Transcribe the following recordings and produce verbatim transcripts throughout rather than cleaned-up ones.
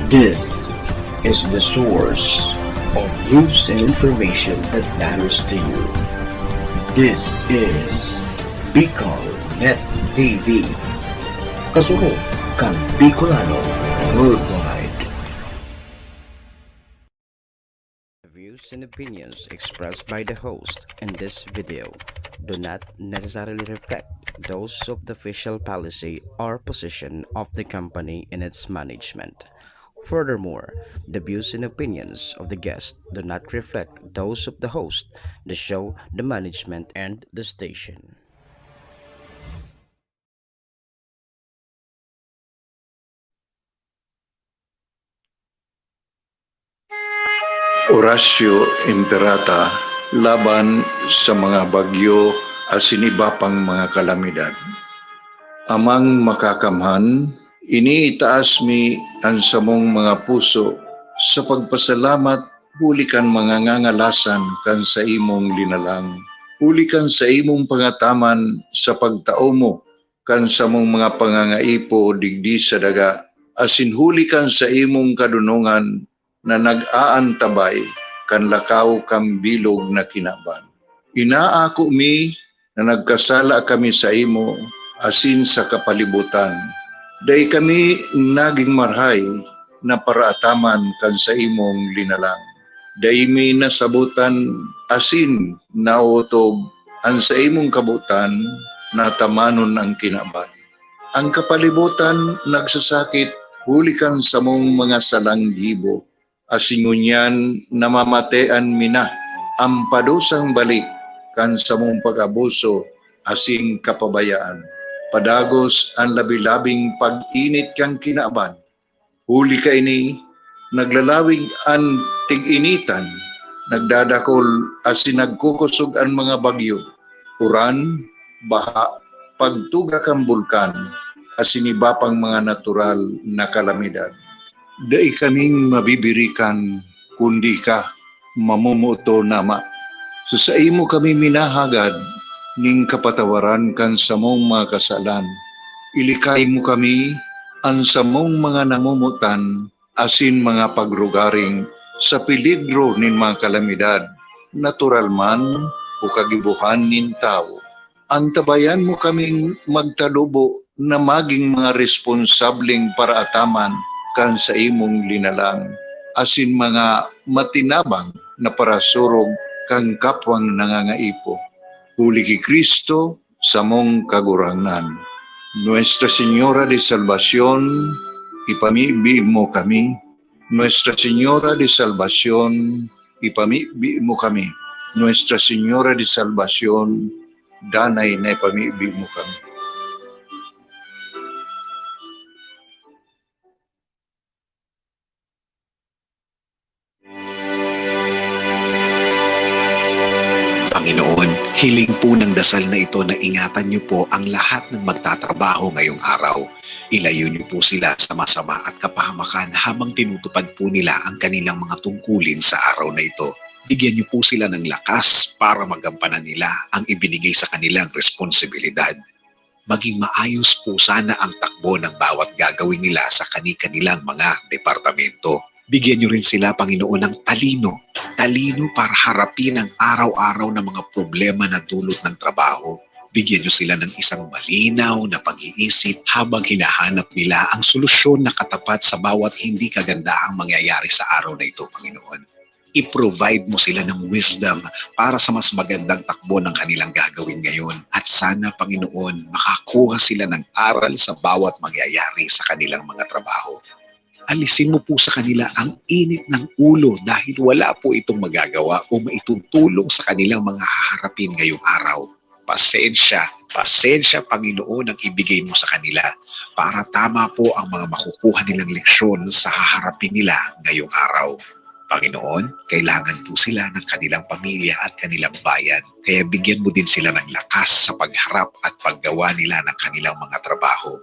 This is the source of news and information that matters to you. This is Bicol Net T V. Kasurog kan Bicolano worldwide. The views and opinions expressed by the host in this video do not necessarily reflect those of the official policy or position of the company and its management. Furthermore, the views and opinions of the guest do not reflect those of the host, the show, the management, and the station. Horacio Imperata laban sa mga bagyo asin iba pang mga kalamidad. Amang Makakamhan, iniitaas mi an samong mga puso sa pagpasalamat huli kan mga ngangalasan kan saimong linalang, huli kan saimong pangataman sa pagtao mo kan samong mga pangangaipo digdi sa daga, asin huli kan saimong kadonongan na nag-aantabay kan lakaw kan bilog na kinaban. Inaako mi na nagkasala kami saimo asin sa kapalibutan. Dai kami nagin marahay na paraataman kan saimong linalang. Dai mi nasabotan asin naotob an saimong kabotan na tamanon an kinaban. An kapalibotan nagsasakit huli kan samong mga salang gibo, asin ngunyan namamatean mi na an padusang balik kan samong pag-abuso asin kapabayaan. Padagos an labi-labing pag-init kan kinaban. Huli kaini, naglalawig an tig-initan, nagdadakol asin nagkukosog an mga bagyo, uran, baha, pagtuga kan bulkan, asin iba pang mga natural na kalamidad. Dai kaming mabibirikan kundi ika, mamomoton, Ama. Sa saimo kami minahagad nin kapatawaran kan samong mga kasalan. Ilikay mo kami, an samong mga namomotan, asin mga pagrugaring sa peligro nin mga kalamidad, natural man o kagibohan nin tawo. Antabayan mo kaming magtalubo na magin mga responsableng paraataman kan saimong linalang, asin mga matinabang na parasurog kan kapwang nangangaipo. Huli ki Cristo, samong Kagurangnan. Nuestra Señora de Salvacion, ipamibi mo kami. Nuestra Señora de Salvacion, ipamibi mo kami. Nuestra Señora de Salvacion, danay na ipamibi mo kami. Panginoon, hiling po ng dasal na ito na ingatan niyo po ang lahat ng magtatrabaho ngayong araw. Ilayo niyo po sila sa masama at kapahamakan habang tinutupad po nila ang kanilang mga tungkulin sa araw na ito. Bigyan niyo po sila ng lakas para magampanan nila ang ibinigay sa kanilang responsibilidad. Maging maayos po sana ang takbo ng bawat gagawin nila sa kani-kanilang mga departamento. Bigyan niyo rin sila, Panginoon, ng talino. Talino para harapin ang araw-araw na mga problema na dulot ng trabaho. Bigyan niyo sila ng isang malinaw na pag-iisip habang hinahanap nila ang solusyon na katapat sa bawat hindi kagandahang mangyayari sa araw na ito, Panginoon. I-provide mo sila ng wisdom para sa mas magandang takbo ng kanilang gagawin ngayon. At sana, Panginoon, makakuha sila ng aral sa bawat mangyayari sa kanilang mga trabaho. Alisin mo po sa kanila ang init ng ulo dahil wala po itong magagawa o maitutulong sa kanilang mga haharapin ngayong araw. Pasensya, pasensya, Panginoon, ang ibigay mo sa kanila para tama po ang mga makukuha nilang leksyon sa haharapin nila ngayong araw. Panginoon, kailangan po sila ng kanilang pamilya at kanilang bayan. Kaya bigyan mo din sila ng lakas sa pagharap at paggawa nila ng kanilang mga trabaho.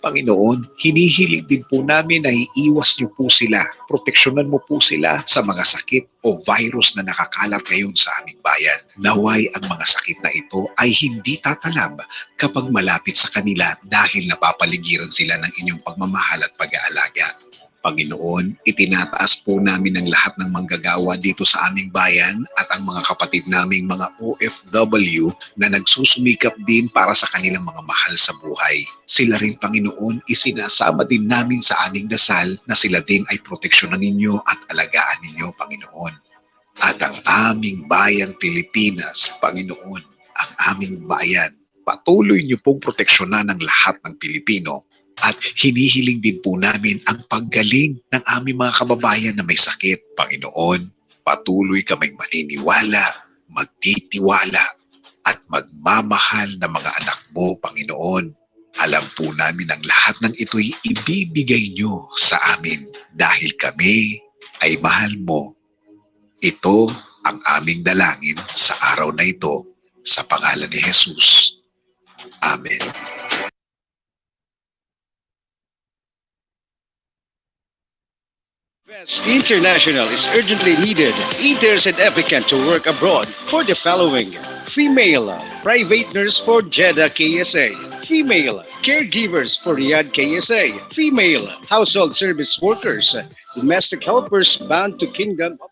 Panginoon, hinihiling din po namin na iiwas niyo po sila, proteksyonan mo po sila sa mga sakit o virus na nakakalat ngayon sa aming bayan. Naway ang mga sakit na ito ay hindi tatalab kapag malapit sa kanila dahil napapaligiran sila ng inyong pagmamahal at pag-aalaga. Panginoon, itinataas po namin ang lahat ng manggagawa dito sa aming bayan at ang mga kapatid naming mga O F W na nagsusumikap din para sa kanilang mga mahal sa buhay. Sila rin, Panginoon, isinasama din namin sa aming dasal na sila din ay proteksyonan ninyo at alagaan ninyo, Panginoon. At ang aming bayang Pilipinas, Panginoon, ang aming bayan, patuloy niyo pong proteksyonan ang lahat ng Pilipino. At hinihiling din po namin ang paggaling ng aming mga kababayan na may sakit, Panginoon. Patuloy kaming maniniwala, magtitiwala, at magmamahal na mga anak mo, Panginoon. Alam po namin ang lahat ng ito'y ibibigay niyo sa amin dahil kami ay mahal mo. Ito ang aming dalangin sa araw na ito, sa pangalan ni Jesus. Amen. Best International is urgently needed. Interested applicant to work abroad for the following: female, private nurse for Jeddah K S A; female, caregivers for Riyadh K S A; female, household service workers; domestic helpers bound to Kingdom of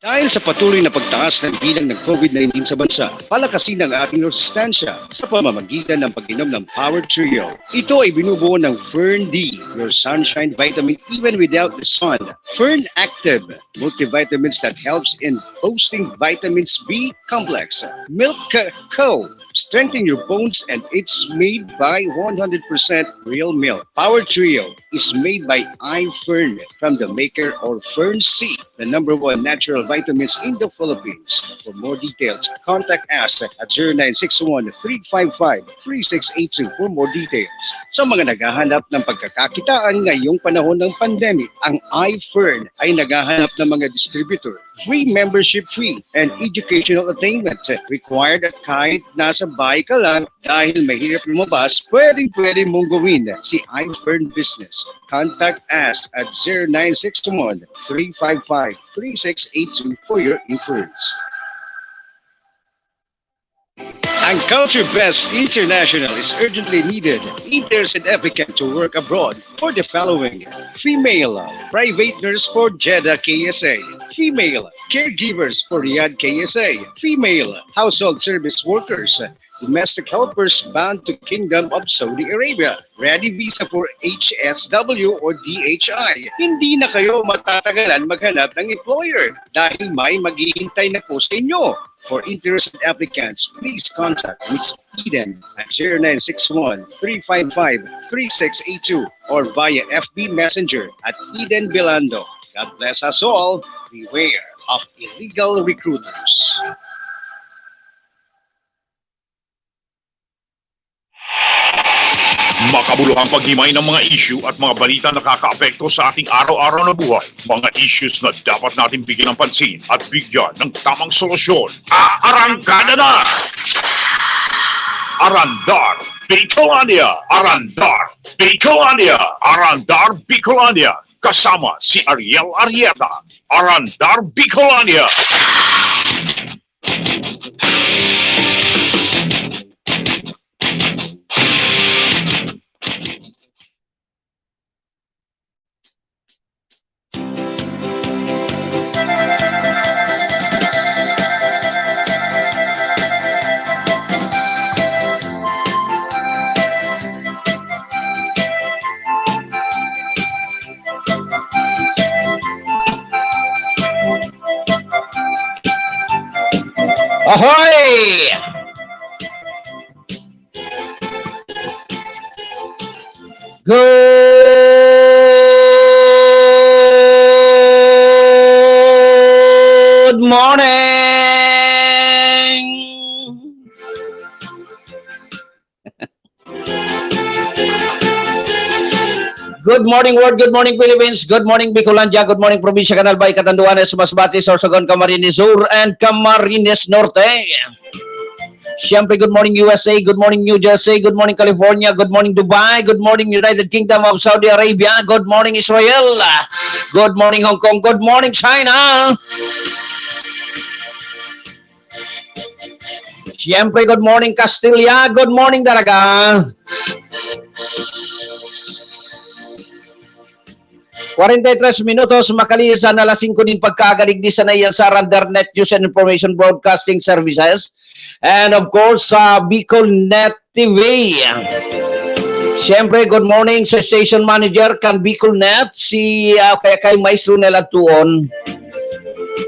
Dahil sa patuloy na pagtaas ng bilang ng COVID nineteen sa bansa, palakasin ang ating resistensya sa pamamagitan ng pag-inom ng Power Trio. Ito ay binubuo ng Fern D, your sunshine vitamin even without the sun. Fern Active, multivitamins that helps in boosting vitamins B complex. Milk Co, strengthen your bones, and it's made by one hundred percent real milk. Power Trio is made by iFern from the maker of Fern C, the number one natural vitamins in the Philippines. For more details, contact us at zero nine six one, three five five, three six eight two for more details. Sa mga naghahanap ng pagkakakitaan ngayong panahon ng pandemic, ang iFern ay naghahanap ng mga distributor. Free membership fee and educational attainment required at kahit nasa bahay ka lang dahil mahirap lumabas, pwedeng-pwede mong gawin si iFern Business. Contact us at zero nine six one, three five five, three six eight two for your inquiries. Ang Culture Best International is urgently needed. Interested applicant to work abroad for the following: female, private nurse for Jeddah K S A; female, caregivers for Riyadh K S A; female, household service workers, domestic helpers bound to Kingdom of Saudi Arabia. Ready visa for H S W or D H I. Hindi na kayo matatagalan maghanap ng employer dahil may maghihintay na po sa inyo. For interested applicants, please contact Miss Eden at zero nine six one, three five five, three six eight two or via F B Messenger at Eden Belando. God bless us all. Beware of illegal recruiters. Makabuluhang paghimay ng mga isyu at mga balita nakakaapekto sa ating araw-araw na buhay. Mga issues na dapat natin bigyan ng pansin at bigyan ng tamang solusyon. Aarangkada na! Arandar Bicolania! Arandar Bicolania! Arandar Bicolania! Kasama si Ariel Arrieta. Arandar Bicolania! Good morning. Good morning, world. Good morning, Philippines. Good morning, Bicolandia. Good morning, Probinsya kan Albay, Catanduanes, Masbate, Sorsogon, Camarines Sur, and Camarines Norte. Siyempre, good morning, U S A. Good morning, New Jersey. Good morning, California. Good morning, Dubai. Good morning, United Kingdom of Saudi Arabia. Good morning, Israel. Good morning, Hong Kong. Good morning, China. Siyempre, good morning, Castilla. Good morning, Daraga. Kwarenta y tres minutos makalihis an alas singko nin pagkaagaligdi, sana iyan sa Radar Net News and Information Broadcasting Services. And of course, sa Bicol Net T V. Siyempre, good morning sa station manager kan Bicol Net, si, ah, kaya kay Maestro Nel Adtuon.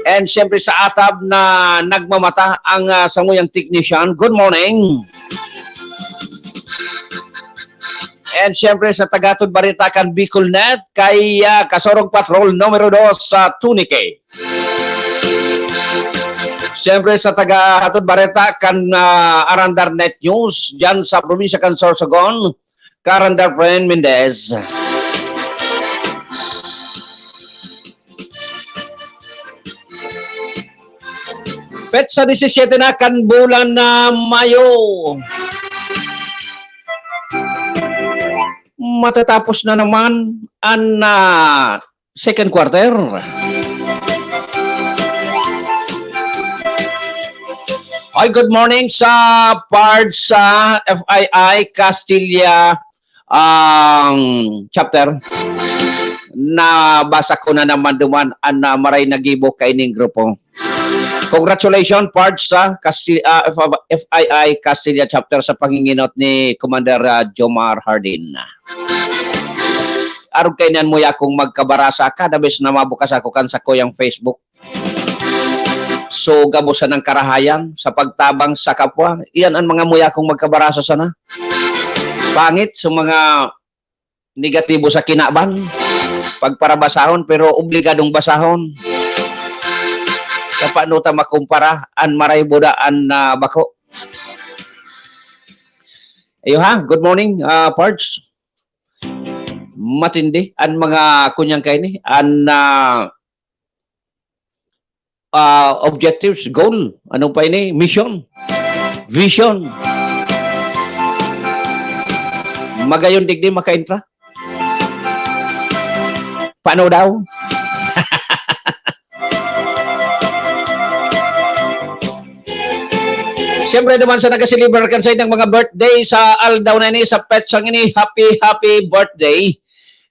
And siyempre sa atab na nagmamata ang, ah, samuyang technician. Good morning. And siyempre sa tagatod bareta kan Bicol Net, kay, ah, Kasorog Patrol numero dos sa Tunique. Siyempre sa taga-hatod bareta kan, ah, Arandar Net News, diyan sa probinsya kan Sorsogon, Karandar Friend Mendez. Petsa disisiete na kan bulan na Mayo. Matatapos na naman an, ah, second quarter. Hi, good morning sa part sa F I I Castilla, ang chapter. Nabasa ko na naman duman an, ah, maray na gibo kaining grupo. Congratulations, part sa Casti-, ah, F-, F I I Castilla chapter sa panginginot ni Commander, ah, Jomar Hardin. Arog kaiyan mo ya akong magkabarasa kada bes na mabukas ako kan sakuyang Facebook. So, gabos sanang karahayan sa pagtabang sa kapwa. Iyan an mga muya kong magkabarasa sana. Pangit sa mga negatibo sa kinaban, pagparabasahon, pero obligadong basahon. Kapano ta makumpara an maray buda an, ah, bako? Ayo ha, good morning, ah, Pards. Matindi an mga kunyang kaini, an, ah, ah, objectives, goal, ano pa ini? Mission, vision. Magayon digdi makaentra. Paano daw? Siyempre naman sa nag-celebrar kan saindang mga birthday sa aldaw na ini, sa petsang ini, happy, happy birthday.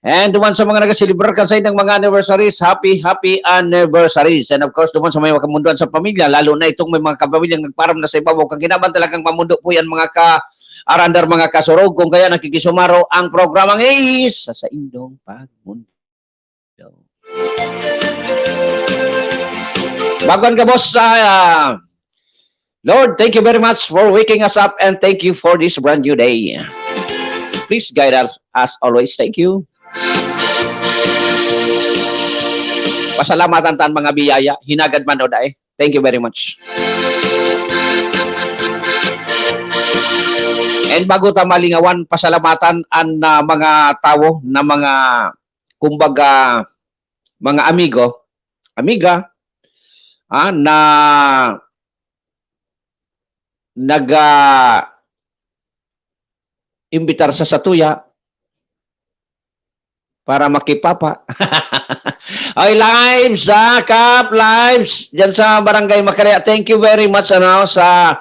And duman sa mga nag-celebrar kan saindang mga anniversaries, happy, happy anniversaries. And of course, duman sa may makamundoan sa pamilya, lalo na itong may mga kapamilyang nagparam na sa ibabaw kan kinaban, talagang mamundo po yan, mga ka-arandar, mga kasurog. Kung kaya nakikisumaro ang programang Ace sa saindong pagmundo. Bago ang gabos, ah, Lord, thank you very much for waking us up and thank you for this brand new day. Please guide us as always. Thank you. Pasalamatan ta an mga biyaya, hinagad man o dai. Thank you very much. And bago ta malingawan, pasalamatan an, ah, mga tawo na mga, kumbaga, mga amigo, amiga, ah, na nag, ah, imbitar sa satuya para makipapa. Ay, lives, ah, Kap, lives, diyan sa Barangay Macaraya. Thank you very much, ano, sa,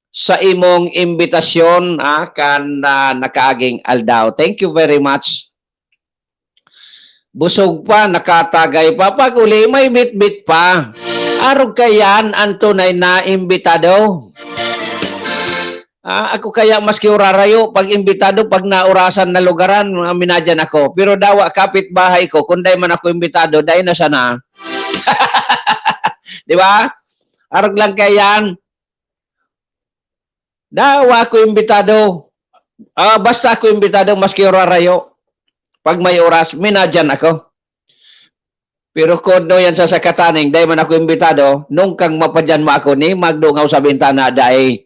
sa imong imbitasyon, ah, kan, ah, nakaaging aldaw. Thank you very much. Busog pa, nakatagay pa, pag-uli may bitbit pa. Arog kaiyan an tunay na imbitado. Ah, ako kaya maski urarayo, pag imbitado, pag naurasan na lugaran, mga minadyan ako. Pero dawa, kapitbahay ko, kung dai man ako imbitado, dai na sana. Di ba? Arog lang kaiyan. Dawa ako imbitado. Ah, basta ako imbitado, maski urarayo. Pag may oras, minadyan ako. Pero kuno yan sa sakataning, dai man ako imbitado, nung kang mapadyan mo ako ni magdungaw sa bintana, dai.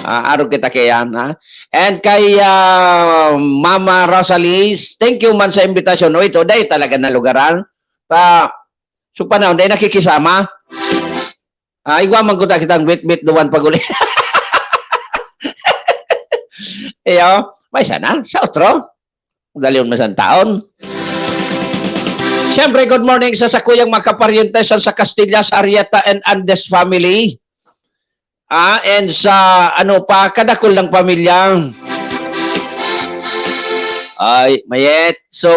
Ah, arog kita kaiyan, ha? And kay, ah, Mama Rosalie, thank you man sa imbitasyon. O, ito, dai talaga nalugaran. Pa, so, panahon, dai nakikisama. Ah, igwa man ko ta kitang bit-bit duman pag-uli. Iyo, may sana, sa otro. Dalion man sa taon. Siyempre, good morning sa sakuyang mga kaparyente sa, sa Castilla, sa Arrieta and Andes family. Ah, and sa, ano pa, kadakul ng pamilya. Ay, mayet. So,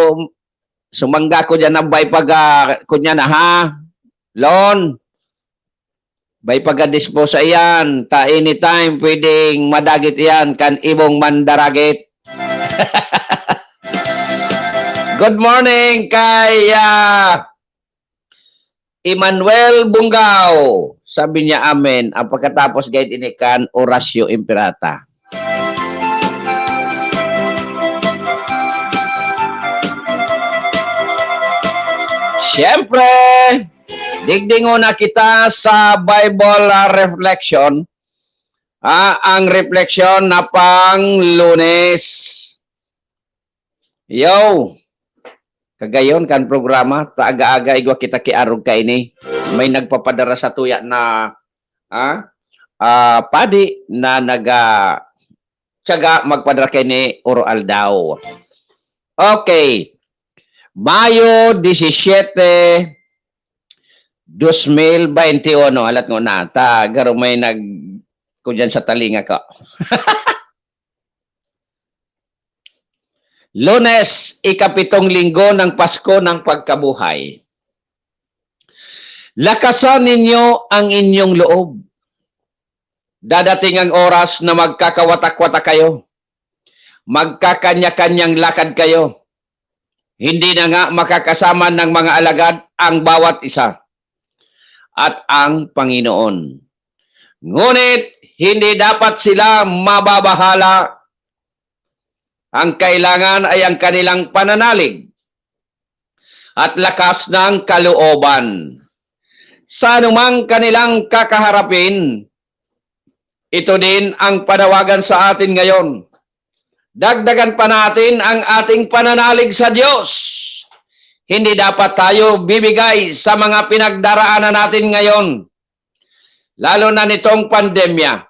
sumangga ko dyan ng bay pag, ah, kunya na, ha? Lon, bay pag-dispose iyan. Ta anytime, pwedeng madagit iyan kan ibong mandaragit. Good morning kay, ah, Emmanuel Bungao. Sabi niya, "Amen." Ang pagkatapos, gayod ini kan Orasyo Imperata. Siyempre, digdi nguna kita sa Bible, ah, reflection. Ah, ang reflection na pang Lunes. Yo! Kagayon kan programa, ta aga-aga igwa kita ki arog kaini. May nagpapadara sa tuya na, ah, ah, padi na naga-, tiyaga magpadara kaini oro-aldaw. Okay. Mayo disisiete, dos mil baynte uno. Alat ngona, ta garo may nag-, ko dyan sa talinga ko. Lunes, ikapitong linggo ng Pasko ng Pagkabuhay. Lakasan ninyo ang inyong loob. Dadating ang oras na magkakawatak-watak kayo. Magkakanya-kanyang lakad kayo. Hindi na nga makakasama ng mga alagad ang bawat isa. At ang Panginoon. Ngunit hindi dapat sila mababahala. Ang kailangan ay ang kanilang pananalig at lakas ng kalooban. Sa anumang kanilang kakaharapin, ito din ang panawagan sa atin ngayon. Dagdagan pa natin ang ating pananalig sa Diyos. Hindi dapat tayo bibigay sa mga pinagdaraanan natin ngayon, lalo na nitong pandemya.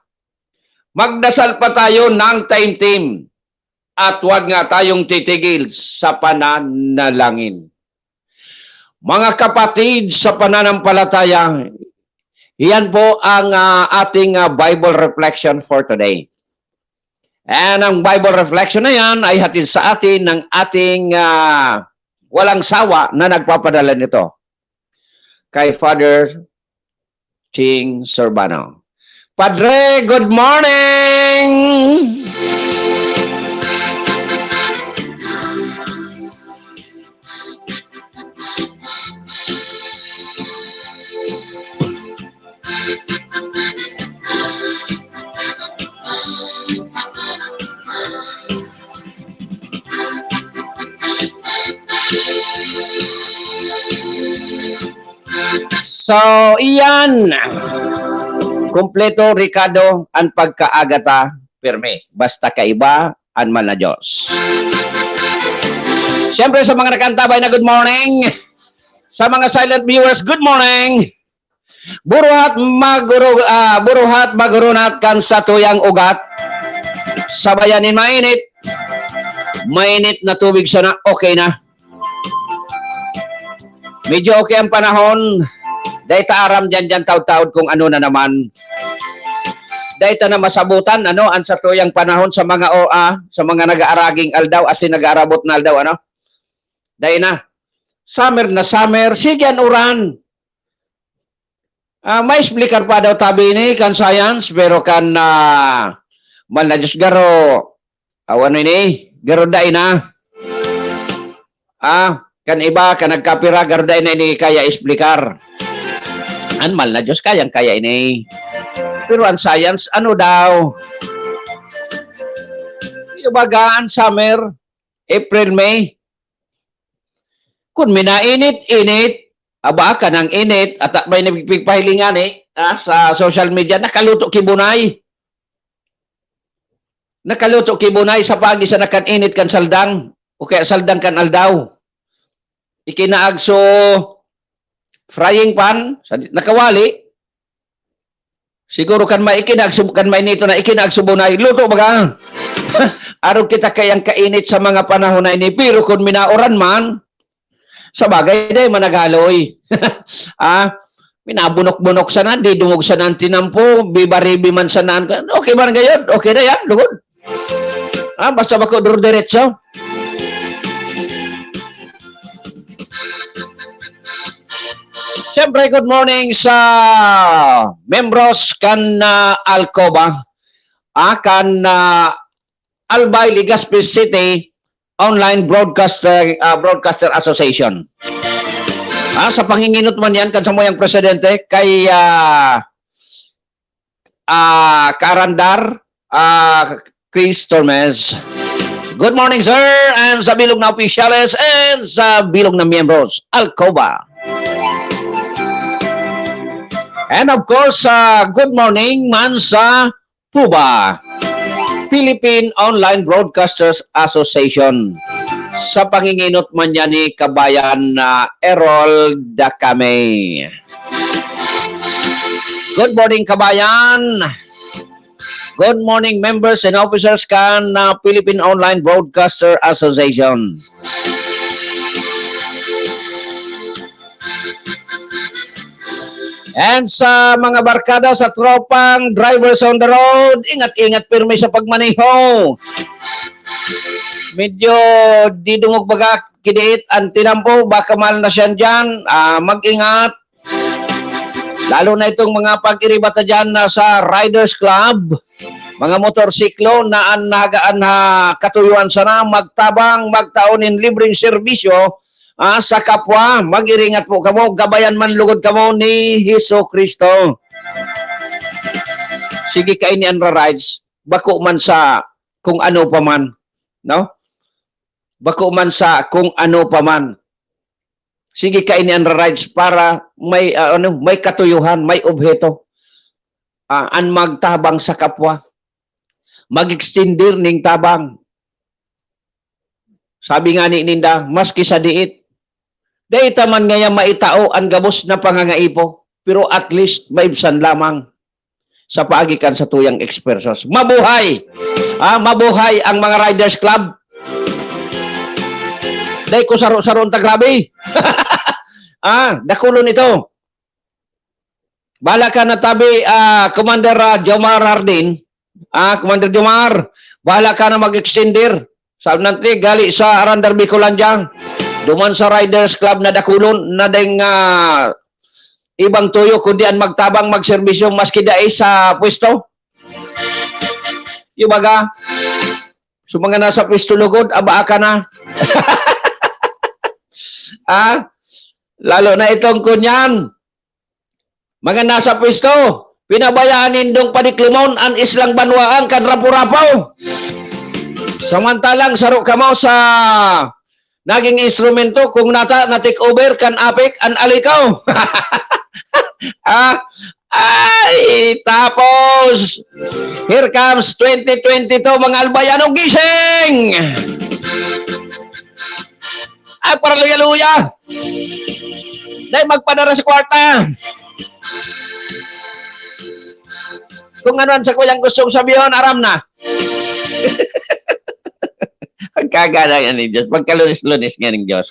Magdasal pa tayo ng taimtim at huwag nga tayong titigil sa pananalangin. Mga kapatid sa pananampalataya, iyan po ang, ah, ating, ah, Bible reflection for today. And ang Bible reflection na yan ay hatid sa atin ng ating, ah, walang sawa na nagpapadala nito, kay Father Ching Sorbano. Padre, good morning! So, iyan. Kompleto, Ricardo, an pagkaaga ta, pirmi. Basta kaiba, an mahal na Diyos. Siyempre, sa mga nakaantabay na good morning. Sa mga silent viewers, good morning. Buruhat maguru-, ah, buruhat magurunat kan satuyang ugat. Sabayan nin mainit. Mainit na tubig sana, okay na. Medyo okay ang panahon. Dai ta aram diyan, diyan taod-taod kung ano na naman. Dai ta na masabutan, ano, ang satuyang panahon sa mga o-, ah, sa mga nag-aaraging aldaw, asin nag-aarabot na aldaw, ano? Dai na. Summer na summer, sige an uran. Ah, maexplikar pa daw tabi ini kan science, pero kan, ah, mahal na Diyos, garo, aw, ano ini? Garo dai na. Ah, kan iba, kan nagkapira, garo dai na ini kaya explicar. An mahal na Diyos, kayang-kaya ini. Pero an science, ano daw? Yung baga, an summer, April, May, Kun minainit-init, aba ka nang init, at may nagpigpahiling ngani, ah, sa social media, nakaluto ki bunay. Nakaluto ki bunay sa pagi sa nakan init kan saldang, o kaya saldang kan aldaw. Ikinaag so frying pan, sa nakawali, siguro kan may ikinag sub-, kan may nito na ikinag subunay, luto baga. Arog kita kayang kainit sa mga panahon na ini, pero kun minauran man, sa bagay, dai man naghaloy. Ah, minabunok-bunok sana, di dungog sana ang tinampo, biba-ribi man sana ang, okay man gayod, okay na yan, lugod. Ah, basta bako duro diretso. Siyempre, good morning sa membros kan, ah, Alcoba, ah, kan, ah, Albay, Legazpi City Online Broadcaster, ah, Broadcaster Association. Ah, sa panginginot man yan kan samuyang presidente kay, ah, ah, Karandar, ah, Chris Tormes. Good morning, sir, and sa bilog na opisyales and sa bilog na miyembros, Alcoba. And of course, ah, good morning man sa puba, Philippine Online Broadcasters Association. Sa panginginot man niya ni Kabayan na Errol Dacame. Good morning, Kabayan. Good morning, members and officers kan, ah, Philippine Online Broadcaster Association. And sa mga barkada, sa tropang drivers on the road, ingat-ingat pirmi sa pagmaneho. Medyo didungog baga kidiit ang tinampo, baka mal na siyan dyan. Ah, mag-ingat. Lalo na itong mga pag-iribata dyan na sa Riders Club, mga motorsiklo na an nahagaan na katuyuan sana, magtabang, magtao nin libreng serbisyo, ah, sa kapwa. Mag-iringat po kamo, gabayan man lugod kamo ni Jesu-Cristo. Sige, kaini an rarides, bako man sa kung ano pa man, no? Bako man sa kung ano pa man. Sige, kaini an rarides para may, ah, ano, may katuyuhan, may obheto. Ah, an magtabang sa kapwa, mag-extender ning tabang. Sabi nga ni ninda, maski sa diit, dai ta man ngaya maitao an gabos na pangangaipo, pero at least maibsan lamang sa paagi kan satuyang ekspertos. Mabuhay! Ah, mabuhay ang mga Riders Club! Dai ko saro-saro ta grabe. Ah, dakulon ito. Bahala ka na tabi, ah, Commander, ah, Jomar Hardin. Ah, Commander Jomar, bahala ka na mag-extender. Sabi nanti, gali sa Arandar Bicolandia. Duman sa Riders Club na dakulon, na ding, ah, ibang tuyo, kundi an magtabang, magserbisyo, maski dai sa pwesto. Yung baga, so mga nasa pwesto lugod, abaa ka na. Ah, lalo na itong kunyan. Mga nasa pwesto, pinabayaan nindong padiklimon an islang banwaan kan rapo-rapo. Samantalang saro kamo sa naging instrumento kung nata na take over kan APEC an alikaw. Ah, ay, tapos, here comes twenty twenty-two, mga Albayano, gising! Ay, para luya-luya! Dahil magpadara sa kwarta. Kung ano ang sa kuyang gustong sabihin, aram na. Ang kagana yan ni Diyos. Pagkalunis-lunis nga ning Diyos.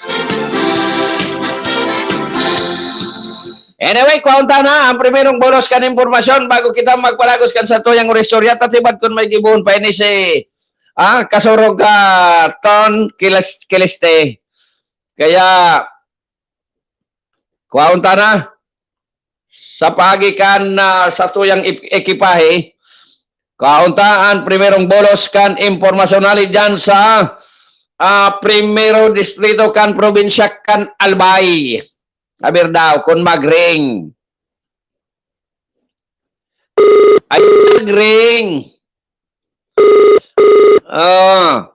Anyway, kwaon ta na ang primerong bolos kan impormasyon bago kita magpalagos kan satuyang oristorya. Tatibad kun may gibohon pa ini si, ah, Kasurog, ah, Ton Kilas-, Kiliste. Kaya, kwaon ta na. Sa paagi kan, ah, satuyang ip-, ekipahe, kwaon ta an primerong bolos kan impormasyon hali dyan sa, ah, primero distrito kan probinsya kan Albay. Aber daw, kun mag-ring. Ay, mag-ring. Ah.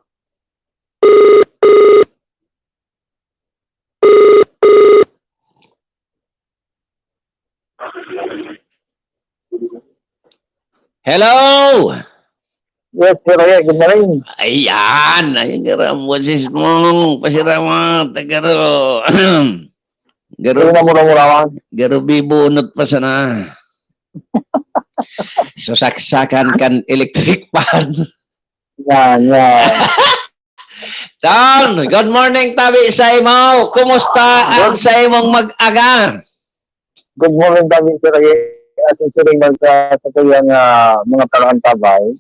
Hello! Yes, Sir Roy, good morning. Ayan! Ayan nga raw, boses mo. Pasiramat. Garo. Garo, Hindi na mura-murawan. Garo bibunot pa sana. Susaksakan kan electric fan. Yan, yan. Ton, good morning, tabi sa imo. Kumusta ang sa imong mag-aga? Good morning, David, Sir Roy. At siring man sa, sa kayang ah, mga paraantabay.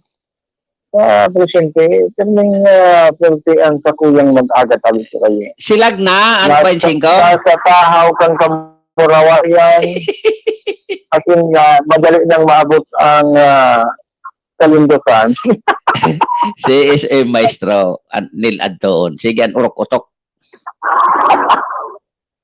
Sa presente, pirming uh, pirti ang sa kuyang mag-aga, David, Sir Roy. Silag na, ang Nasa- point singko? Nasa tahaw kang kamurawayan. Asin nga, madali nang maabot ang ah, kalindosan. Si S M Maestro, an- Neil Adtoon. Sige, an urok-utok.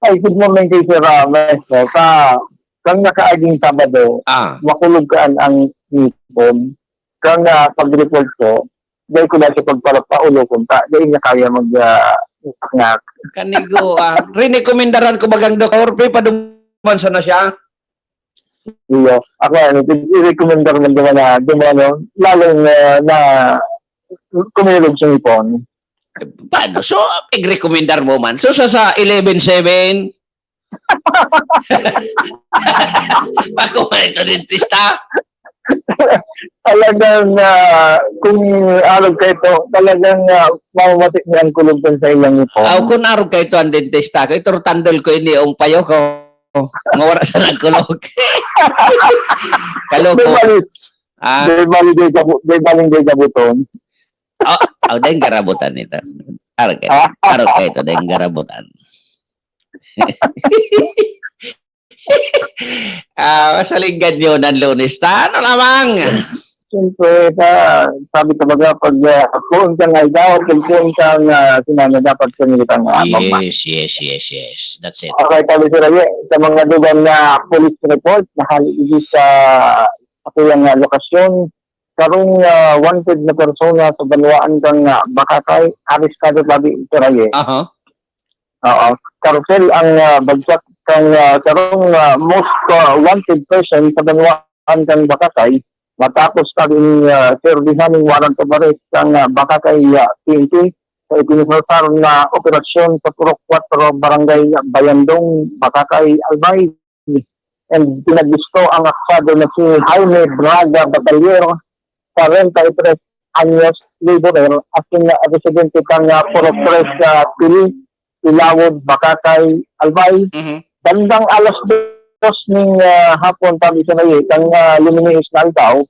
Ay, good morning kay Sir ah, Maestro. Sa kang nakaaging Sabado, Ah, makulog kaan ang ngipon. Kang ah, pag-report ko, dahil ko na siya pagparapaulokon ta, dahil niya kaya mag ah, ngak. Kanigo, ah. Rinekomendaran ko bagang doktor, pre, paduman sana siya. Iyo. Ako, ano, i-recommendar man naman na dumano, lalong ah, na kumilog sa ngipon. Paano? So, i-recommendar mo man. So, sa, sa eleven seven, ako nga ito, dentista. Talagang ah, kung arog ka ito, talagang uh, mamamati niya ang kulog kan sa ilang ngipon. Aw, kung arog ka ito ang dentista ko, ito tandol ko ini, ang payo ko. Mawara sa nagkulog. Di Kaloko. bali, Ah, di bali, di gabu-, di bali, di gabuton. Oh, oh, dahil garabutan ito. Arog kayo. Arog kayo ito, dahil garabutan. Ah, masaling ganyan ang Lunes. Ta, ano lamang? Siyempre, sa, sabi talaga, pag uh, puon kang aldaw, pag puon kang uh, sinana, dapat sinigitan nga abang ba? Yes, yes, yes, yes. That's it. Okay, sabi si Raye, sa mga dugang na police report, nahali dito sa, sa kuyang uh, lokasyon, karong uh, wanted na persona sa banwaan kang uh, Bakakay, arestado tabi si Raye. Aha. Oo. Karusel ang uh, bagsak kang uh, karong uh, most uh, wanted person sa banwaan kang Bakakay matapos tabi ni uh, serbihan ng warrant of arrest kang uh, Bakakay uh, P N P sa ipinasasar na operasyon sa Purok four, Barangay Bayandong, Bakakay, Albay. And pinagbisto ang akusado na si Jaime Braga Batalier, forty-three anyos, laborer, asin na residente kan uh, Purok three sa Pili, Ilawod, Bakakay, Albay. Mhm. Bandang alas dos ning ah, hapon, tabi sa Raye, kang ah, luminiis na aldaw,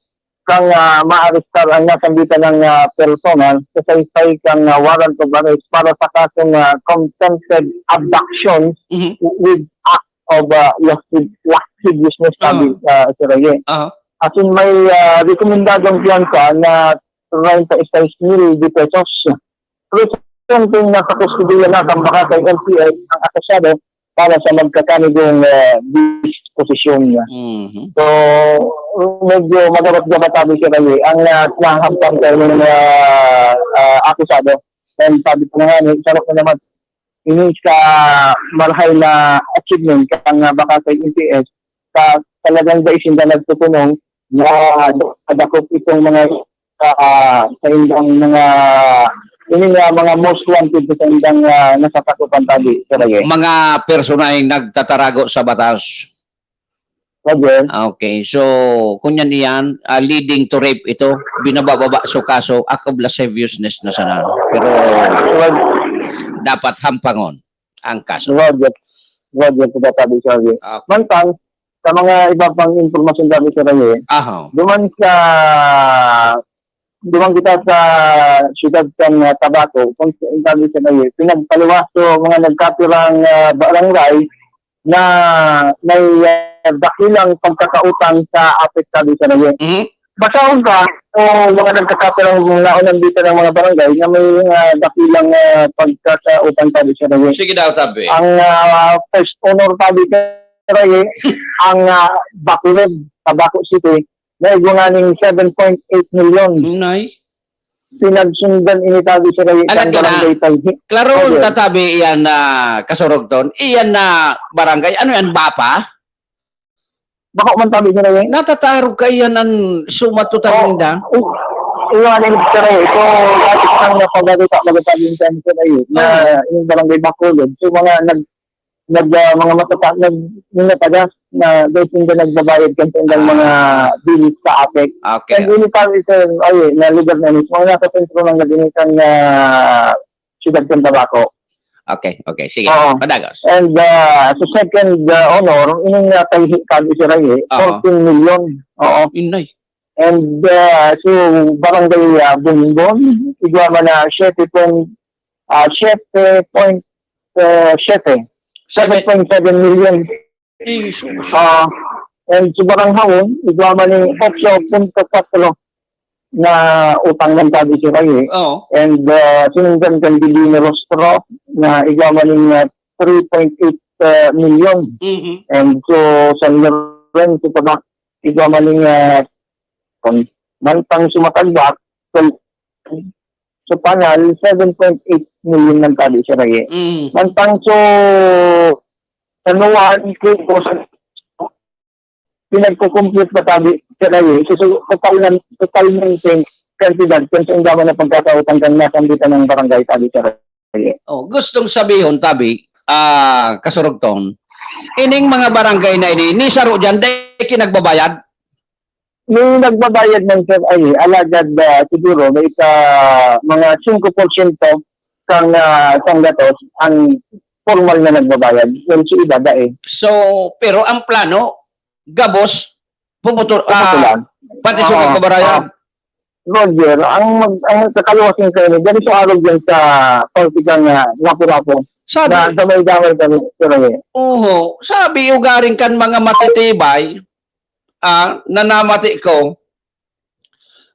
kang ah, maarestar ang nasambitan ng ah, persona sa saysay kang ah, warrant of arrest para sa kasong ah, contempt of abduction Mhm. with act of ah, lasciv- lasciviousness, tabi sa Raye. Aha. Asin may ah, rekomendadong piyansa na treinta y seis mil de pesos. Presenteng nasa kustodiya na sa Bakakay L T S ang akusado para sa magkakanigong ah, disposisyon niya. Mhm. So, medyo magabat-gabat, tabi si Raye, ang ah, nahahamtang sa inyong ah, ah, akusado. And sabi ko na nga, sarap na naman, ini ka marhay na achievement kang ah, Bakakay L T S, sa talagang dai sinda nagtutunong na dakop itong mga ah, sa indang mga, ini nga mga most wanted sa indang ah, nasasakupan, tabi sa Raye. Mga personaeng nagtatarago sa batas. Roger, Okay, so kung yan iyan, ah, leading to rape ito, binabababa so kaso, act of lasciviousness na sana. Pero Roger, dapat hampangon ang kaso. Roger, Roger, tabi sa Raye. Ah, Mantang, sa mga iba pang impormasyon, tabi sa Raye, aha. duman sa duman kita sa siyudad kan ah, Tabaco, kung sa tabi sa Raye, pinagpaliwaso mga nagkapirang ah, barangay na may ah, dakilang pagkakautang sa apektado sa Raye. Mhm. Basahon ka o mga nagkakapirang naunang dito ng mga barangay na may ah, dakilang ah, pagkakautang, tabi sa Raye. Sige daw, tabi. Ang ah, first owner, tabi sa Raye, ang ah, Bacolod, Tabaco City, na igwa nganing seven point eight million. Nay. Pinagsundan ini, tabi sa Raye, Alam kan ka na, barangay Talhi. Klaro, Okay. Tatabi, iyan na kasurugton. Iyan na barangay. Ano yan, Bapa? Bako man tabi nila eh. Natatarog kaiyan an suma total Oo. ninda? Oo. Iwan yung sir eh. So, dati ko nang napabalita, magatabi yung sir eh. Na Oo. yung barangay Bacolod. So, mga nag, nag, ah, mga matata, nag, yung natagas na dahil hindi nagbabayad kan sa ilang mga bills sa APEC. Okay. And ini pa sir, ay, na lugar na mismo, nasa sentro ng Lagunitan na siyudad ng Tabaco. Okay, okay. Sige, Oo. padagos. And uh, sa second uh, honor, ining uh, kay Kabi Siray, Oo. fourteen million. Oo. Inay. And uh, so, barangay uh, Bonbon, igwa man na siete point, uh, siete point, uh, siete. seven point seven million. Iso. Uh, and sa barangay Hawon, igwa man ni otso punto kwatro na utang ng Kabi Siray. Oo. And uh, sinundan kan Divino Rostro na igwa man ni uh, three point eight uh, million. Mhm. And so, San Lorenzo pa ba? Igwa man ni uh, kun- mantang sa Matagbak, so, sa Panal, seven point eight million ng Kabi Siray. Mm. Mantang so, sa Nuan, Quezon, pinagkukumpit pa tabi Siray. So, so, total ng, total ng kantidad kung saan daman na pagkakautang kan nasambitan ng barangay tabi Siray. Oh, gustong sabihon, tabi, ah, kasurugton, ining mga barangay na ini, ni saro diyan, dai kinagbabayad? Yung nagbabayad ng sir ay alagad ah, siguro may isa mga singko porsyento kang ah, sanggatos ang formal na nagbabayad. Yung sa iba, dai. So, pero ang plano, gabos, puputol, ah, Puputulan. pati sa Oo. nagbabarayad. Ah, Roger, ang mag, ang kakaluwasin kayo ni dali sa arog yan sa politikang uh, Lapu-Lapu. Sabi, Na sa may damay kami, sir eh. Oho, sabi ugaring kan mga matitibay, ah, na namati ko,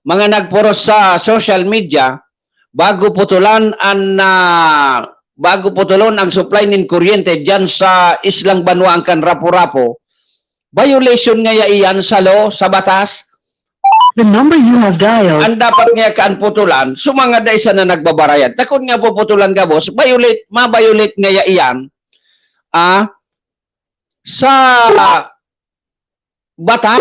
mga nagporos sa social media, bago putulan an, ah, bago putulon ang supply nin kuryente diyan sa islang banwaan kan Rapu-Rapu, violation ngaya iyan sa law, sa batas. The number you have dialed. Ang dapat ngaya kaan putulan, sa mga dai sana nagbabarayad. Takon nga puputulan gabos, violate, ma-violate ngaya iyan, ah, sa batas.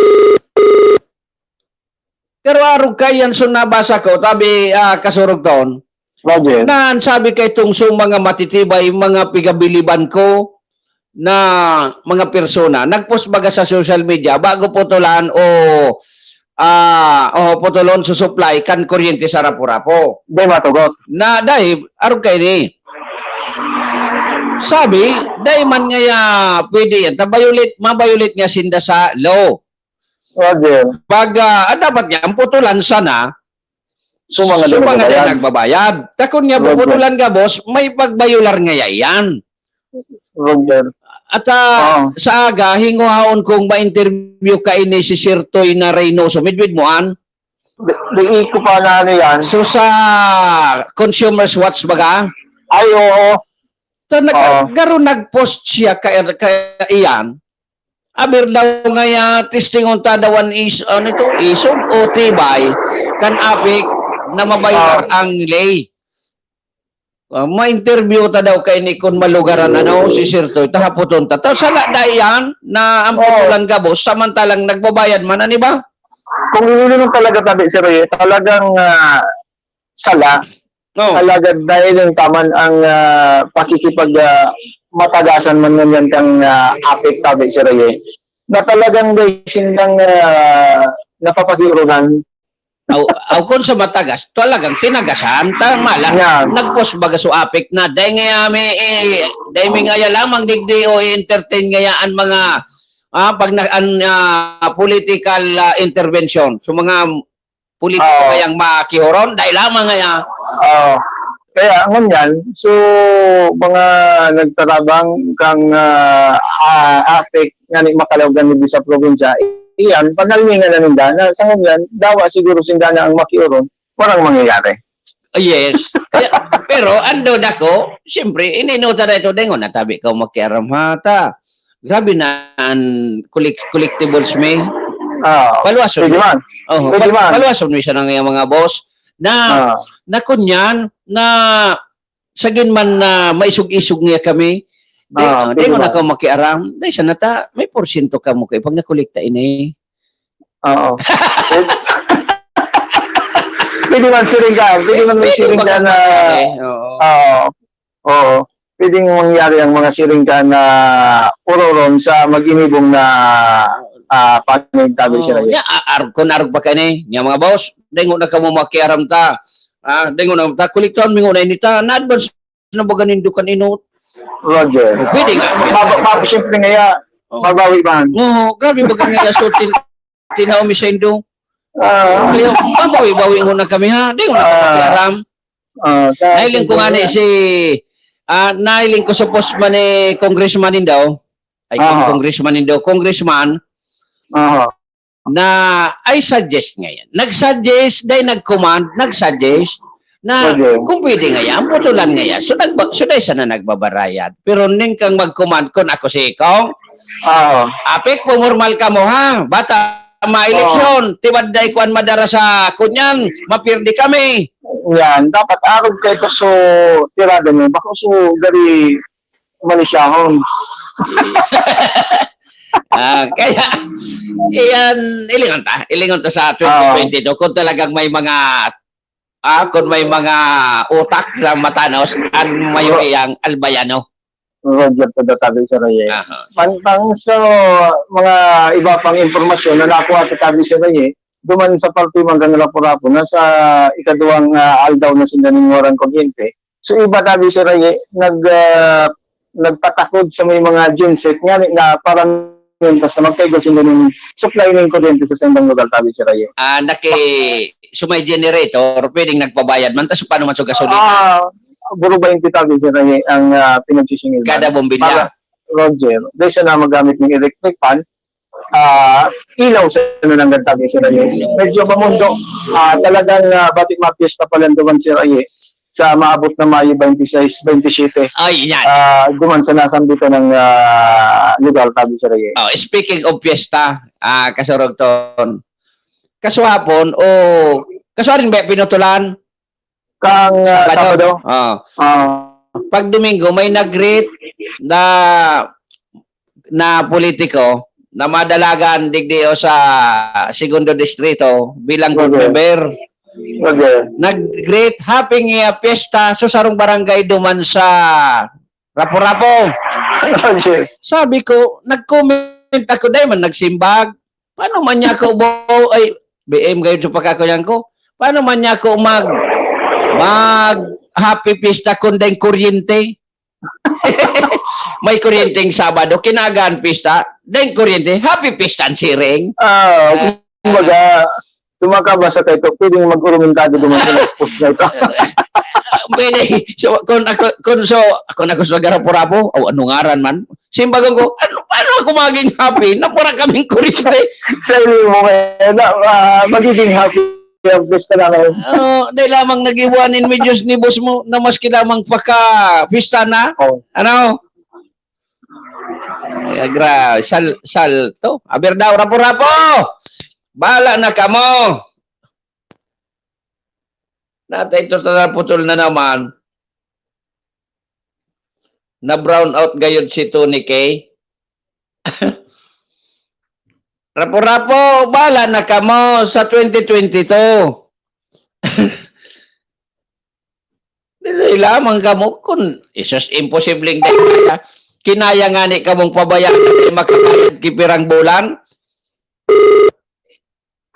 Pero arog kaiyan so nabasa ko, tabi, ah, kasurugton, Roger. na ang sabi kay tungso mga matitibay, mga pigabiliban ko na mga persona, nagpost baga sa social media, bago putulan o, ah, o putulon sa supply kan kuryente sa Rapu-Rapu. Di matugot. Na dahil, arog kayo ni. Sabi, dahil man ngaya pwede yan, ta-violate, ma-violate nga sinda sa law. Roger. Pag, ah, ah, dapat nga, ang putulan sana, So, mga so, mga nagbabayad. nagbabayad. Takon nga, Roger. putulan gabos, may pagbayolar ngaya iyan. Roger. At ah, Oo. sa aga, hinguhaon kong ma-interview ka ini si Sir Toy na Reynoso. Midwid mo, an? Di, di ko pa na ano yan. So, sa Consumers Watch baga? Ay, oo. Ta, nag, Oo. garo nag-post siya ka, ka iyan. Aber daw ngaya, testing unta daw an is, ano ito, isog o tibay, kan APEC na mabayar Ah. ang ley. Ah, ma-interview ta daw kay ni kun malugaran ano, si Sir Toy, tahapoton ta. Ta, sala dai yan na ang Oo. putulan gabos, samantalang nagbabayad man, ani ba? Kung iyon naman talaga tabi, Sir Roy, talagang ah, sala, No. talaga dahil yung taman ang ah, pakikipag ah, matagasan man ngunyan kang ah, APEC tabi, Sir Roy, na talagang dahil sindang ah, napapag-iurunan. Aw, aw, kun sa matagas, talagang tinagasan, tama lang. Yeah. Nagpos baga so APEC na, dahil nga may, eh, dahil may ngaya lamang digdi o entertain ngaya ang mga, ah, pag na, ang, ah, political ah, intervention. So mga politiko Oo. kayang makihoron, dahil lamang ngaya. Oo. Kaya ngunyan, so mga nagtarabang kang ah, ah, APEC nga ni makalaw gani sa probinsya, iyan, panalmingan na ninda na sa ngunyan, dawa siguro sinda na ang makiuron, parang mangyayari. Ah, yes. Kaya, pero ang duda ko, siyempre, ininuta na ito, dengon, natabi ka makiaram ha, ta. Grabe na ang collect- collectibles mi. Ah, Paluwason pwede mi. man. Oh, Pwede pal- man. Paluwason mi siya ng iyang mga boss. Na, Ah, na kunyan, na sagin man na maisog-isog niya kami, Di, Ah, ah, pwede di mo na ba? Ka makiaram. Di, sana ta, may porsyento ka mo kayo pag nakolekta ini. Oo. Pwede man siring ka, pwede man may Pwede siring ba ka ka na, na, eh? Oo. Oo. Oo. Pwedeng mangyari ang mga siring ka na uroron sa mag-inibong na, ah, panig tabi Oo, sila. Nya, a-, ar-, kun arog pa ka ni, nya mga boss, dengo na kamo makiaram ta. Ah, dengo na ta, kolektahan mi nguna ini ta, na-advance na baga nindo kan inot. Roger. O, pwede nga. Maba-, maba-, siyempre nga ya, Oo. Mabawi man. Oo, grabe baga nga ya, so, tin-, tinaw mi sa indo. Ah. Kaya, mabawi-bawi muna kami, ha? Di mo na Ah. Kami aram. Ah, sa Nailing ko nga ni siguro si, ah, nailing ko sa post man ni Congressman Indo. Ay, Aha. Congressman Indo, Congressman. Aha. Na, I suggest ngayon. Nag-suggest, dahil nag-command, nag-suggest na Pwede. Kung pwede nga yan, putulan nga yan. So, nagba-, so, dahil sana nagbabarayad. Pero ning kang mag-command, kun ako si Kong, Oo. Apik, pumormal kamo, ha? Bata, maeleksyon, Oo. Tibad dai kuan madara sa kunyan, mapirdi kami. Yan, dapat arog kayo ka so tirada mo. Bako so gari malisyahon. Ah, kaya, iyan, ilingon ta. Ilingon ta sa Oo. Twenty twenty-two. Kung talagang may mga, ah, kung may mga utak na matanos, ang mayoriyang albayano. Roger, tada tabi sa Reyes. Aha. Pantang sa mga iba pang impormasyon na nakuha sa tabi sa Reyes, duman sa parte man kan Lapu-Lapu, na sa ikaduwang, ah, aldaw na sinda nin warang kuryente. So, iba tabi sa Reyes, nag, ah, nagpatakod sa may mga genset nga ni-, na parang yun, basta magkaigo sinda nin supply nin kuryente sa sindang lugar, tabi sa Reyes. Ah, naki-, so may generator, pwedeng nagpabayad man, tas paano man sa gasolina? Ah, buro baynte tabi sa Reyes ang, ah, pinagsisingil Kada man. Bombilya? Para, Roger, dahil siya na magamit ng electric fan, ah, ilaw sa nananggad tabi sa Reyes. Medyo mamundo, ah, talagang, ah, bati mapiyesta pa lang duman si Reyes sa maabot na Mayo twenty-six, twenty-seven. Ay, yan. Ah, duman sa nasambitan ng, ah, lugar tabi sa Reyes. Oh, speaking of fiesta, ah, Kasurog Ton, kasuhapon o kasuharin ba pinutulan? Kang, ah, Sabado. Sabado. Oh. Ah. Pag Domingo, may nag-greet na, na politiko na madalagan digdi o sa Segundo Distrito bilang Okay. Group member. Okay. Nag-greet, "Happy nga fiesta sa sarong barangay duman sa Rapu-Rapu." Okay. Sabi ko, nag-comment ako, "Dai man nagsimbag. Paano man niya ako bo-," ay, B M gayud sa pagkakuyan ko. "Paano man niya ako mag, mag happy fiesta kung daing kuryente?" May kuryenteng Sabado, kinagaan pista, daing kuryente, happy fiesta ang siring. Ah, Ah. Kumbaga, tumakabasa kayo, pwedeng mag-urumentado duman sa post na ito. Pwede. So, kung ako, kung so, ako na gusto garapurabo, o ano ngaran man, simbagon ko, "Ano, paano ako maging happy? Napura kaming kuryente." Sa inyo mo ngayon, na, ah, magiging happy ang pista na ngayon. Oh, dahil lamang nag-iwan in medyos ni boss mo na maski lamang paka pista na. Oh. Ano? Ay, gra-, sal-, salto. Aber daw, rapo-rapo! Bahala na kamo! Nata ito, ta naputol na naman. Na-brown out gayod si Tony K. Rapo-rapo, bahala na kamo sa twenty twenty-two. Dili lamang kamo kun isus, imposibleng dai kaya. Kinaya ngani kamong pabayaan na dai makabayad ki pirang bulan?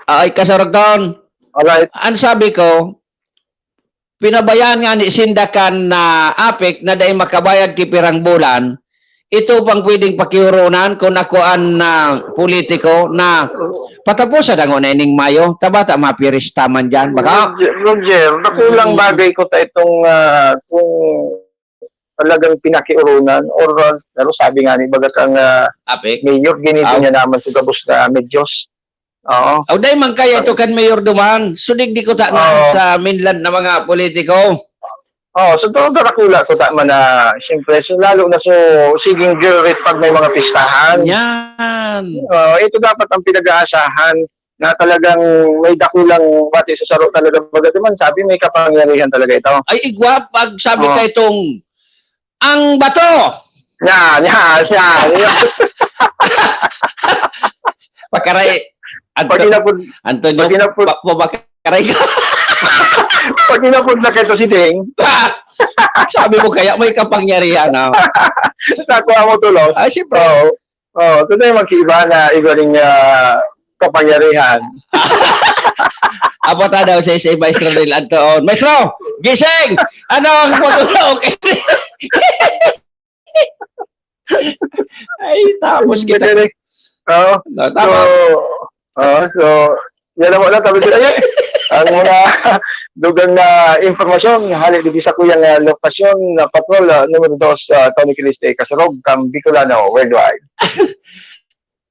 Ay, kasurugton. Alright. Ang sabi ko, pinabayaan ngani sinda kan, ah, APEC na dai makabayad ki pirang bulan, ito pang pwedeng pakiuronan kun ako an, ah, politiko na pataposan na ngona ining Mayo, ta bata mapirista man diyan, baka? Roger, Roger, dakulang Hmm. bagay ko ta itong, ah, kung talagang pinakiuronan or, ah, pero sabi nga ni baga kang, ah, APEC? Mayor, ginibo Aw. niya naman sa gabos na medyos. Oo. Aw, dai man kaya ito kan Mayor duman. So, digdi ko ta na Oo. sa mainland na mga politiko. Oo, so, to, darakula ko ta man na, siyempre, so, lalo na so, siging girrit pag may mga pistahan. Yan. Oo, ito dapat ang pinag-aasahan na talagang may dakulang bati sa saro talaga. Baga duman, sabi, may kapangyarihan talaga ito. Ay, igwa, pag sabi Oo. ka itong, ang bato, Yan, yan, yan. Yan. Pakaray. Pag inapod, Antonio, pag inapod, pa, pabakaray ka. Pag inapod na kayo si Ding, Sabi mo kaya may kapangyarihan, no? Nakuha mo tulos. Ah, siyempre. Oo. Oo. Ito na yung magkiiba na iba rin ah, kapangyarihan. Apa ta daw si, si Maestro Neil Anton. Maestro, gising! Ano ang pag-, okay? Ay, tapos kita. Galing. Oo. No, So, tapos, oo, so, yan ang wala. Sabi ko, "Ay, ang mga dugang na impormasyon, hali dito sa kuyang uh, lokasyon na patrol, uh, numero dos, uh, Tony Kiliste, Kasurog, kang Bicolano, worldwide."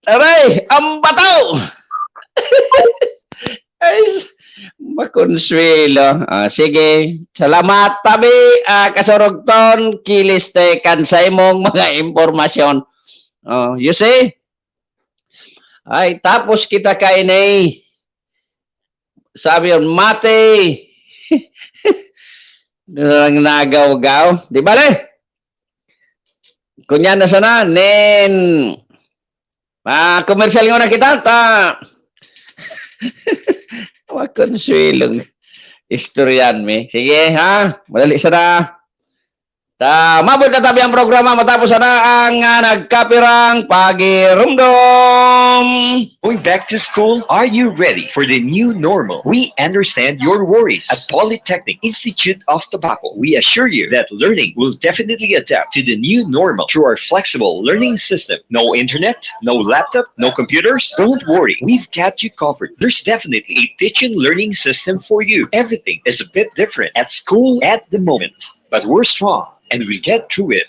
Aray, ang bato! Ay, makonsuelo. Ah, sige. Salamat, tabi, ah, Kasurog Ton, Kiliste, kan sa imong mga impormasyon. Oh, you see? Ay, tapos kita kainay. Sabi yun, mate. Nang nagaw-gaw. Di bale? Kunya na sana, nen, ah, commercial nga na kita, ta. Makonsuelong istoryan mi. Sige, ha? Madali sana. Ta, mabot na tabi ang programa, matapos sana ang ah, nagkapirang pagirumdom. Going back to school? Are you ready for the new normal? We understand your worries. At Polytechnic Institute of Tabaco, we assure you that learning will definitely adapt to the new normal through our flexible learning system. No internet, no laptop, no computers? Don't worry, we've got you covered. There's definitely a teaching learning system for you. Everything is a bit different at school at the moment, but we're strong and we'll get through it.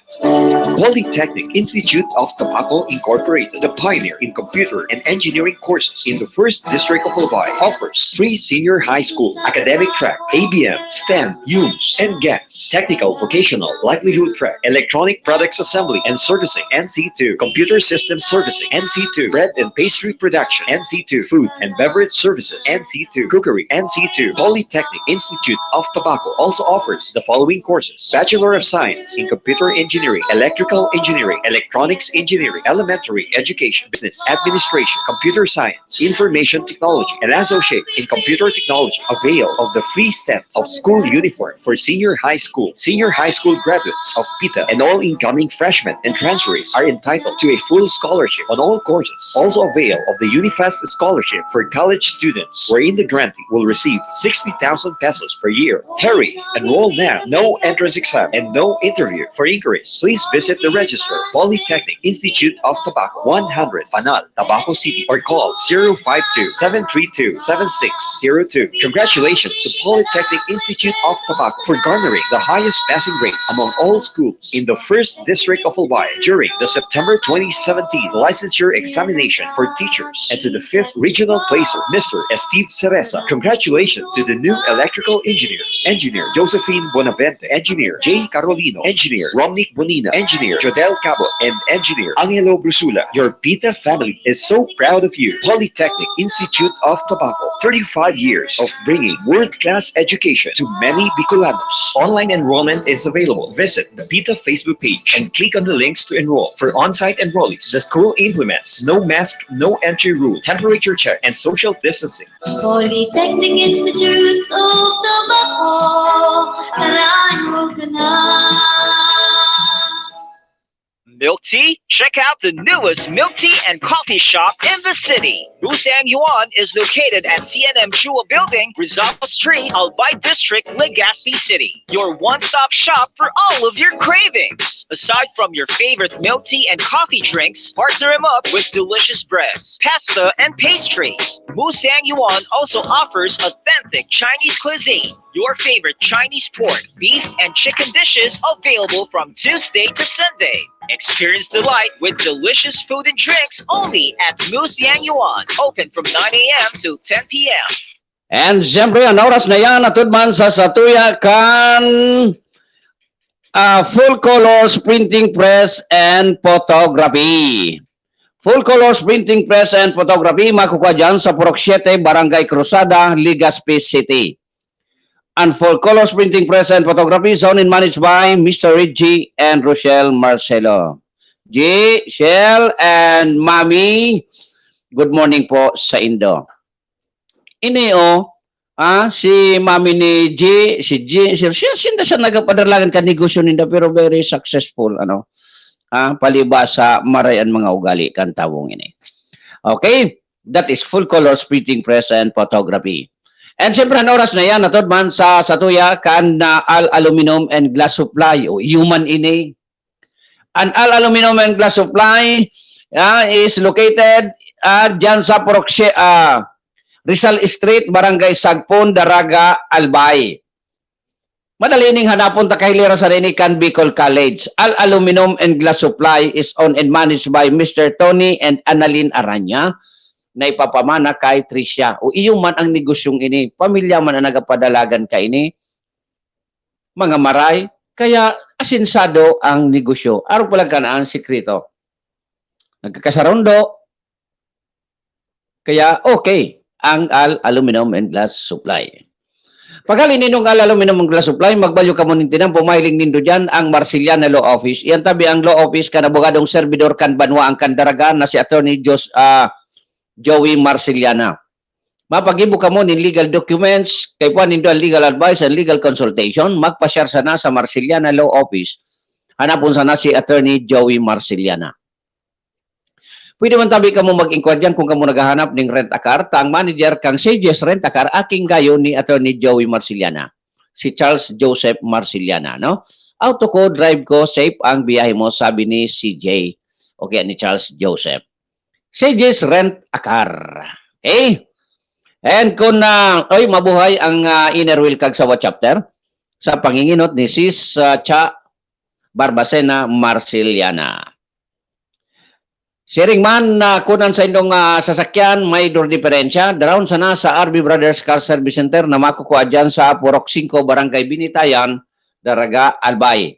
Polytechnic Institute of Tabaco Incorporated, the pioneer in computer and engineering courses in the first district of Albay, offers free senior high school, academic track, A B M, STEM, UMS, and GANS, technical vocational livelihood track, electronic products assembly and servicing, N C two, computer system servicing, N C two, bread and pastry production, N C two, food and beverage services, N C two, cookery, N C two. Polytechnic Institute of Tabaco also offers the following courses: Bachelor of Science in Computer Engineering, Electrical Engineering, Electronics Engineering, Elementary Education, Business Administration, Computer Science, Information Technology, and Associate in Computer Technology. Avail of the free set of school uniform for senior high school. Senior high school graduates of PITA and all incoming freshmen and transferees are entitled to a full scholarship on all courses. Also avail of the UNIFEST scholarship for college students, wherein the grantee will receive sixty thousand pesos per year. Hurry! Enroll now. No entrance exam and no interview. For inquiries, please visit the registrar, Polytechnic Institute of Tabaco, one hundred Panal, Tabaco City, or call zero five two, seven three two, seven six zero two. Congratulations to Polytechnic Institute of Tabaco for garnering the highest passing rate among all schools in the first district of Albay during the September twenty seventeen licensure examination for teachers, and to the fifth regional placer, Mister Steve Cereza. Congratulations to the new electrical engineers, Engineer Josephine Bonavente, Engineer Jay Carolino, Engineer Romnick Bonina, Engineer Jodel Cabo, and Engineer Angelo Brusula. Your PITA family is so proud of you. Polytechnic Institute of Tabaco, thirty-five years of bringing world-class education to many Bicolanos. Online enrollment is available. Visit the PITA Facebook page and click on the links to enroll. For on-site enrollees, the school implements no mask, no entry rule, temperature check, and social distancing. Polytechnic Institute of Tabaco, karaan mo ka na. Milk tea? Check out the newest milk tea and coffee shop in the city. Musang Yuan is located at T N M Chua Building, Rizal Street, Albay District, Legazpi City. Your one-stop shop for all of your cravings. Aside from your favorite milk tea and coffee drinks, partner them up with delicious breads, pasta, and pastries. Musang Yuan also offers authentic Chinese cuisine. Your favorite Chinese pork, beef, and chicken dishes available from Tuesday to Sunday. Experience delight with delicious food and drinks only at Musang Yuan. Open from nine a.m. to ten p.m. And siyempre, ang oras na yan, atud man sa satuya kan ah, Full Colors Printing Press and Photography. Full Colors Printing Press and Photography, makukuha dyan sa Purok siete, Barangay Cruzada, Legazpi City. And Full Colors Printing Press and Photography is owned and managed by Mister Reggie and Rochelle Marcelo. G, Shell, and Mami. Good morning po sa indo. Ini, oh, ah, si Mami ni G, si G, si, siya, sinda siya nagapadalagan kan negosyo ninda, pero very successful, ano. Ah, palibasa, maray an mga ugali kan tawong ini. Okay? That is Full Colors Printing Press and Photography. And siyempre, an oras na yan, atod man sa satuya kan na Al Aluminum and Glass Supply, o iyo man ini. An Al Aluminum and Glass Supply, ah, is located, ah, dyan sa Proxy-, ah, Rizal Street, Barangay Sagpon, Daraga, Albay. Madali ning hanapon ta kahilera sa ini kan Bicol College. Al Aluminum and Glass Supply is owned and managed by Mister Tony and Annalyn Aranya na ipapamana kay Tricia. O iyo man ang negosyong ini, pamilya man ang nagapadalagan ka ini, mga maray, kaya asensado ang negosyo. Arog pa lang kanaan sikreto. Nagkakasarundo, kaya okay ang Al Aluminum and Glass Supply. Paghali nindong Al Aluminum and Glass Supply, magbalyo kamo nin tinampo, mahiling nindo dyan ang Marceliana Law Office. Iyan tabi ang law office kan abogadong servidor kan banwaan kan Daraga na si Attorney Jos-, ah, Joey Marceliana. Mapaggibo kamo nin legal documents, kaipuhan nindo an legal advice and legal consultation, magpa-share sana sa Marceliana Law Office. Hanapon sana si Attorney Joey Marceliana. Pwede man tabi kamo mag-inquire diyan kung kamo naghahanap ning rent a car, ta ang manager kang Sages Rent a Car, aking gayo ni Attorney Joey Marceliana, si Charles Joseph Marceliana, no? "Auto ko, drive ko, safe ang biyahe mo," sabi ni C J. O kaya ni Charles Joseph. Sages Rent a Car. Okay? And kung, ah, oy, mabuhay ang, ah, inner wheel kag sawa chapter sa panginginot ni Sis, ah, Cha Barbacena Marceliana. Siring man na kun an saindong, ah, sasakyan may dur diferensya, daraon sana sa R B Brothers Car Service Center na makukua diyan sa Purok singko, Barangay Binitayan, Daraga, Albay.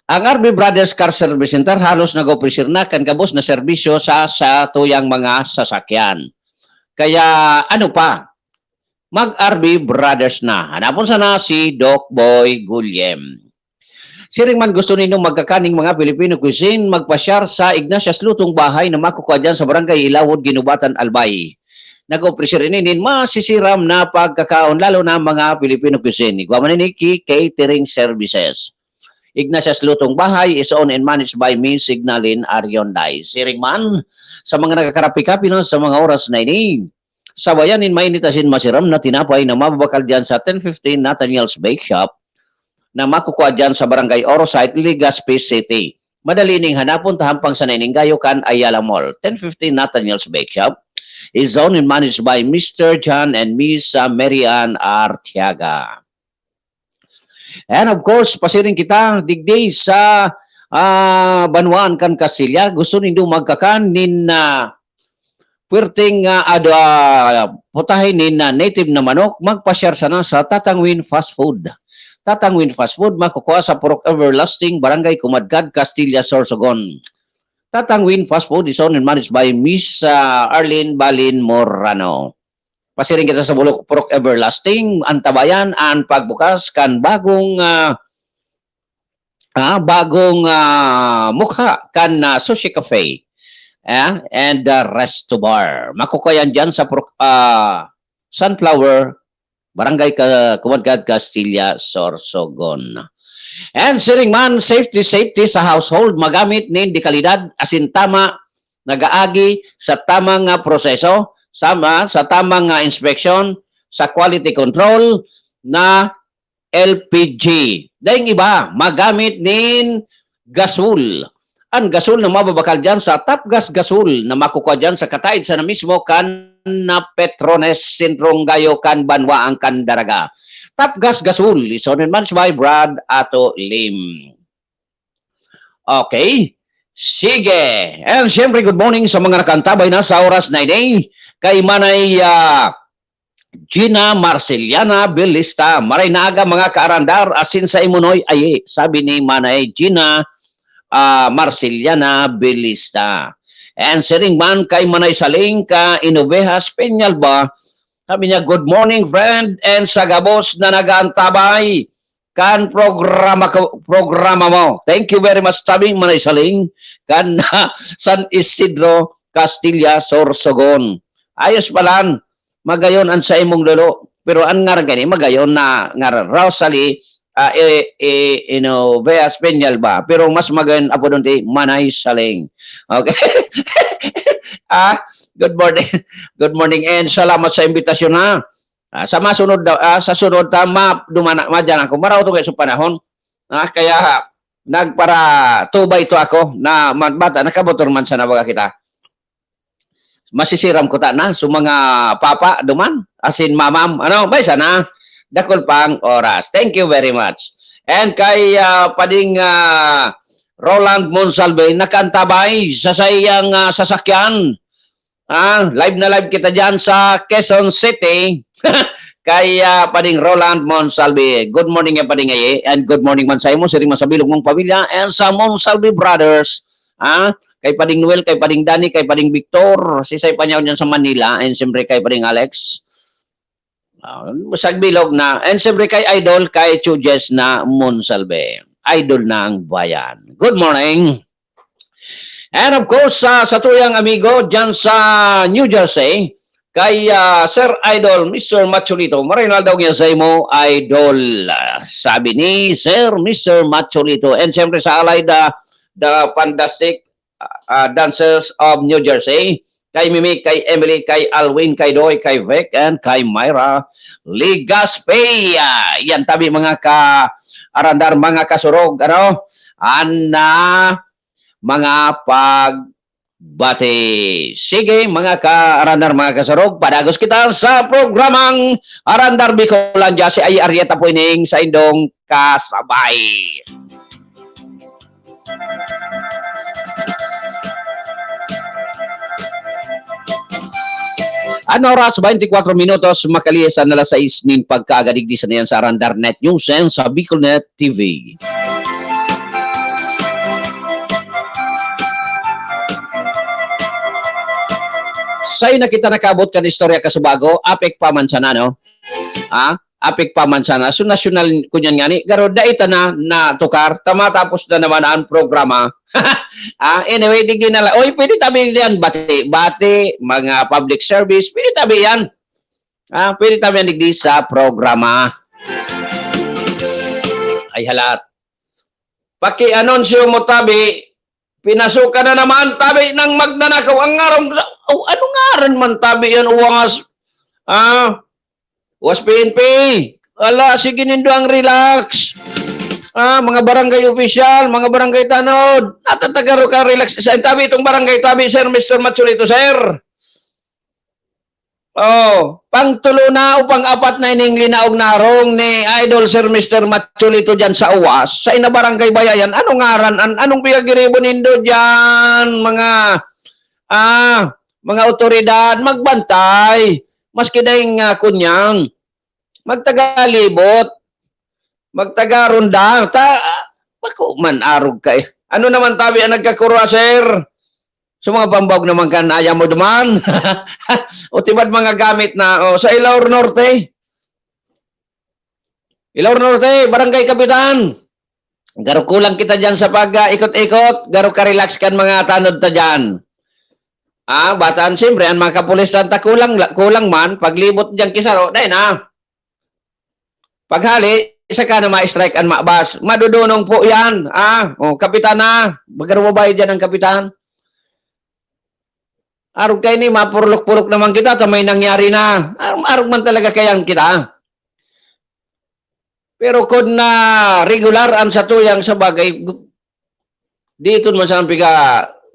Ang R B Brothers Car Service Center halos nag-opresir na kan gabos na serbisyo sa, sa tuyang mga sasakyan. Kaya ano pa? Mag-R B Brothers na. Hanapon sana si Doc Boy Gulyem. Siring man gusto ninyong magkakaning mga Filipino cuisine, magpasyar sa Ignatius Lutong Bahay na makukua diyan sa Barangay Ilawod, Guinobatan, Albay. Nag-opresir ini nin masisiram na pagkakaon, lalo na mga Filipino cuisine. Igwa man ini ki catering services. Ignatius Lutong Bahay is owned and managed by Miss Signalin Arionday. Siring man, sa mga nagkakarapi-kapi na sa mga oras na ini, sabayan nin mainit asin masiram na tinapay na mababakal diyan sa ten fifteen Nathaniel's Bake Shop na makukua diyan sa Barangay Orosite, Legazpi City. Madali ning hanapon, tahampang sa Naininggayo kan Ayala Mall. Ten fifteen Nathaniel's Bake Shop is owned and managed by Mister John and Miss, ah, Mary Ann Artiaga. And of course, pasiring kita digdi sa, ah, banwaan kan Castilla. Gusto nindo magkakan nin, ah, puwerteng, ah, ad-, ah, putahe nin, ah, native na manok, magpasyar sana sa Tatang Win Fast Food. Tatang Win Fast Food, makukua sa Purok Everlasting, Barangay Kumadkad, Castilla, Sorsogon. Tatang Win Fast Food is owned and managed by Miss, ah, Arlene Balin Morano. Pasiring kita sa Bulok, Purok Everlasting, antabayan an pagbukas kan bagong, ah, ah, bagong, ah, mukha kan, ah, Sushi Cafe, ah, and, ah, Resto Bar. Makukua yan dyan sa Purok, ah, Sunflower, Barangay Ka-, Kumadkad, Castilla, Sorsogon. And siring man, safety, safety sa household, magamit nin dekalidad, asin tama, nagaagi sa tamang, ah, proseso, sama sa tamang, ah, inspeksyon, sa quality control na L P G. Daing iba, magamit nin gasol. An gasol na mababakal diyan sa Tapgas Gasol na makukua diyan sa kataid sana mismo kan na Petrones, sentrong gayo kan banwaan kan Daraga. Tapgas Gasol, is owned and managed by Brad Ato Lim. Okay. Sige. And siyempre, good morning sa mga nakaantabay na sa oras na ini. Kay Manay, ah, Gina Marceliana Belista. "Maray na aga, mga kaarandar, asin sa imo, Noy?" Aye, sabi ni Manay Gina, ah, Marceliana Belista. And siring man kay Manay Saling ka Inovejas Peñalba, sabi niya, "Good morning, friend, and sa gabos na nagaantabay." kan programa ko, programa mo. Thank you very much, Tabi Manay Saling, kan San Isidro, Castilla, Sorsogon. Ayos palan, magayon an saimong lolo. Pero an ngaran kani, magayon na ngaran, Rosalie, ah, eh, eh, you know, Veas Peñalba. Pero mas magayon apodon ti Manay Saling. Okay? Ah, good morning. Good morning and salamat sa imbitasyon, ha. Ah, sa masunod daw, ah, sa sunod ta ma-, dumana-, madyan ako. Maraot ako sa panahon. Ah, kaya nagpara-two by two ako na ma-, bata, nakamotor man sana baga kita. Masisiram ko ta na. So, mga papa, duman, asin mamam, ano, may sana. Dakul pang oras. Thank you very much. And kay, ah, Pading, ah, Roland Monsalve, nakaantabay sa saiyang, ah, sasakyan. Ah, live na live kita dyan sa Quezon City. Kay, ah, Pading Roland Monsalve. Good morning, ya Pading Aye. And good morning man sa imo, siring man sa bilog mong pamilya, and sa Monsalve Brothers. Ah, kay Pading Noel, kay Pading Danny, kay Pading Victor, si Say Panyaw dyan sa Manila, and siyempre kay Pading Alex. Ah, sa bilog na. And siyempre kay Idol, kay Chujes na Monsalve. Idol na ang bayan. Good morning. And of course, sa, sa tuyang amigo dyan sa New Jersey, kay, ah, Sir Idol, Mister Macholito, maray na aldaw niya sa imo, Idol. Ah, sabi ni Sir, Mister Macholito. And siyempre sa Alay, the, the Fantastic, ah, Dancers of New Jersey, kay Mimi, kay Emily, kay Alwin, kay Doy, kay Vic, and kay Myra Legaspi. Ah, yan tabi, mga ka-, arandar, mga kasurog, ano? Ana, mga pagbati. Sige, mga ka-, arandar, mga kasurog, padagos kita sa programang Arandar Bicolandia. Si Ay Arieta po ining sa indong kasabay. An oras, twenty-four minutos, makalihis an alas sais nin pagkaaga digdi sa niyan sa Arandar Net News and sa Bicol Net T V. Sayo na kita nakaabot kan istorya kasubago, apek pa man sana, no? Ah, apek pa man sana. So, nasyonal kunyan ngani. Garo, dai ta na natukar. Ta matapos na naman ang programa. Ah, anyway, digdi na lang. Oy, pwede tabi yan. Bati, bati, mga public service. Pwede tabi yan. Ah, pwede tabi yan digdi sa programa. Ay, halat. Paki-anunsyo mo tabi, pinasukan na naman tabi ng magnanakaw. Ang ngarong, oh, ano ngaran man tabi yan, uwangas? Ah, was P N P. Ala, sige nindo ang relax. Ah, mga barangay official, mga barangay tanod, natatagaro ka, relax. Sa tabi itong barangay tabi, sir, Mister Macholito, sir. Oh, pangtulo na o pang-apat na ining linaog na harong ni Idol Sir Mister Macholito diyan sa Uwas, sa ina barangay Bayayan. Ano ngaran? An-, anong pigagiribo nindo diyan, mga, ah, mga otoridad? Magbantay. Maski dahil nga kunyang magtagalibot, magtagaronda, ta, bako man arog ka eh. Ano naman tabi ang nagkakurwa, sir? Sa mga pambawag naman kan, ayaw mo duman. O tibad mga gamit na, o, sa Ilor Norte. Ilor Norte, Barangay Kapitan. Garo kulang kita dyan sa pag, ah, ikot-ikot. Garo ka-relax kan mga tanod ta dyan. Ah, batan, siyempre, ang mga kapulisan ta kulang, kulang man. Paglibot dyan kisaro, dahil na. Paghali, saka na ma-strike an mabas. Madudunong po yan. Ah, oh, kapitan na. Magkano mo bayad yan ang kapitan? Arog kayo ni, mapurlok-purlok naman kita, ta may nangyari na. Arog, arog man talaga kayan kita. Pero kung na regular ang satuyang sa bagay, gu-, dito naman sa piga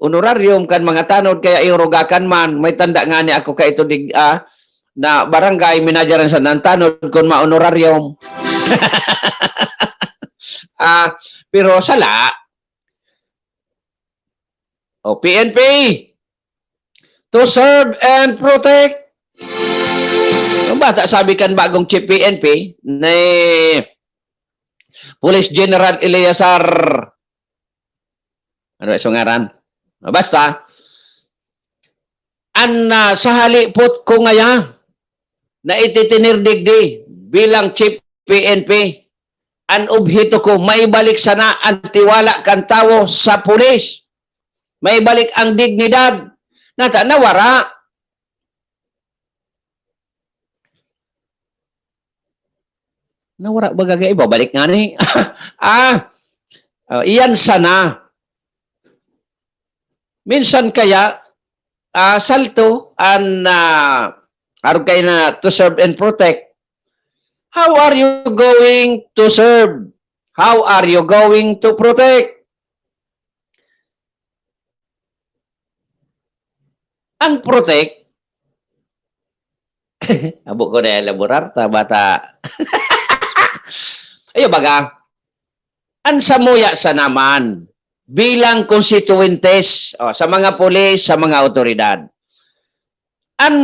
honorarium kan mga tanod, kaya iurugakan man, may tanda nga ni ako ka ito dig, ah, na barangay, minadyaran sa nan tanod kung ma-honorarium. Ah, pero sala. O, P N P, to serve and protect. Ang bata, sabi kan bagong chief P N P, ni Police General Eleazar, ano ba yung ngaran? Basta, an, ah, sa halipot ko ngaya, na ititinir digdi bilang chief P N P, an obheto ko, maibalik sana an tiwala kan tawo sa pulis. Maibalik ang dignidad. Nata-, nawara. Nawara baga, ibabalik ngani. Ah, oh, iyan sana. Minsan kaya, ah, salto an, ah, arog kaya na to serve and protect. How are you going to serve? How are you going to protect? Ang protect, abo ko na elaborar, ta bata. Ayo baga, an samuya sana man, bilang konstituyentes, o, sa mga pulis, sa mga awtoridad, an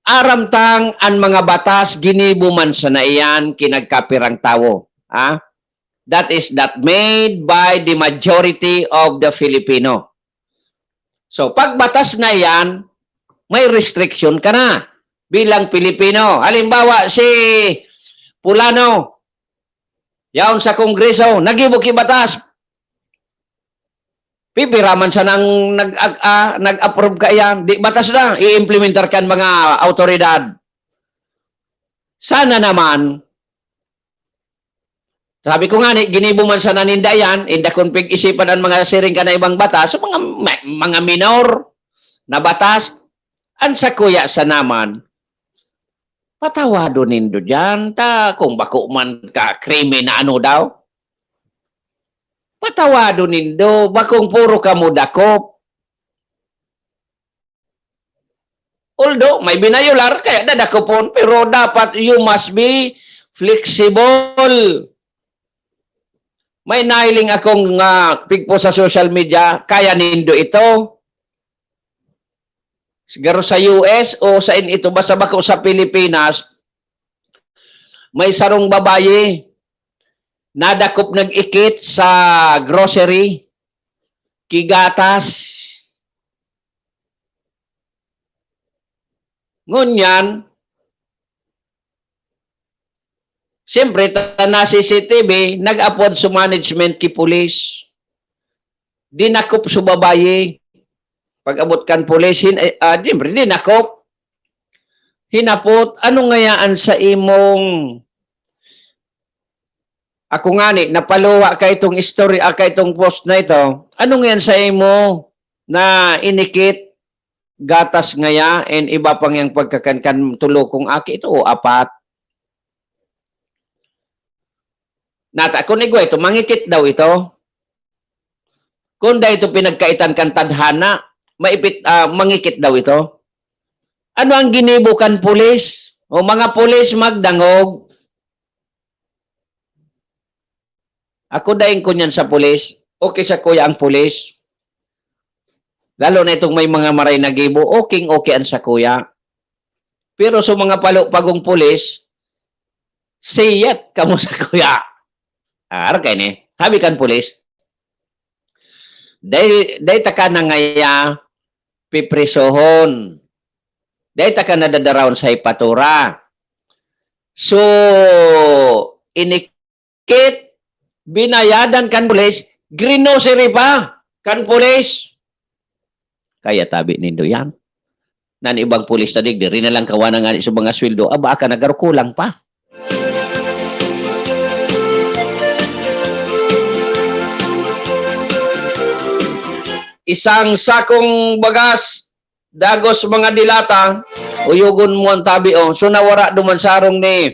aram tang an mga batas ginibo man sana iyan ki nagkapirang tawo, ha? That is that made by the majority of the Filipino. So, pag batas na iyan, may restriction ka na bilang Pilipino. Halimbawa, si Pulano, yaon sa Kongreso, nagibo ki batas. Pipira man sanang nag-, ag-, ah, nag-approve kaiyan. Di batas na, i-implementar kan mga awtoridad. Sana naman, sabi ko ngani, ginibo man sana ninda yan, inda kun pig-isipan an mga siring kan na ibang batas, so mga, ma-, mga minor na batas, an sakuya sana man, patawadon nindo diyan, ta kung bako man ka krimen na ano daw, patawadon nindo, bakong puro kamo dakop. Although, may binayolar, kaya dadakopon, pero dapat you must be flexible. May nahiling akong, ah, pigpost sa social media, kaya nindo ito. Siguro sa U S o sain ito, basta bako sa Pilipinas, may sarong babayi, nadakop nag-ikit sa grocery, ki gatas. Ngunyan, siyempre, ta na C C T V, nag-apod sa management ki pulis. Dinakop sa babayi. Pag-abot kan pulis, hin-, eh, ah, siyempre, dinakop. Hinapot, "Ano ngayaan sa imong," ako ngani, napaluha ka itong istorya, ah, ka itong post na ito. "Ano ngayan sa imo na inikit, gatas ngaya, and iba pang yang pagkakan kan tulo kong aki ito o apat?" Nata, kun igwa ito, mangikit daw ito. Kun dai ito pinagkaitan kan tadhana, maipit, ah, mangikit daw ito. Ano ang ginibo kan pulis? O mga pulis, magdangog. Ako daing kunyan sa pulis. Okay sa kuya ang pulis. Lalo na itong may mga maray na gibo, okay, okay an sa kuya. Pero sa mga palupagong pulis, siyat kamo sa kuya. Ah, aram kayo ni, sabi kan pulis, "Dai, dai taka na ngaya piprisohon. Dai taka nadadarawon sa hepatura." So, inikit, binayadan kan pulis, grinoseri pa kan pulis. Kaya tabi nindo yan. Nan ibang pulis na digdi, rin na lang kawa na nga sa mga sweldo, aba ka nagarukulang pa. Isang sakong bagas, dagos mga dilata, uyugon mo ang tabi, oh. So, nawara duman sarong ni,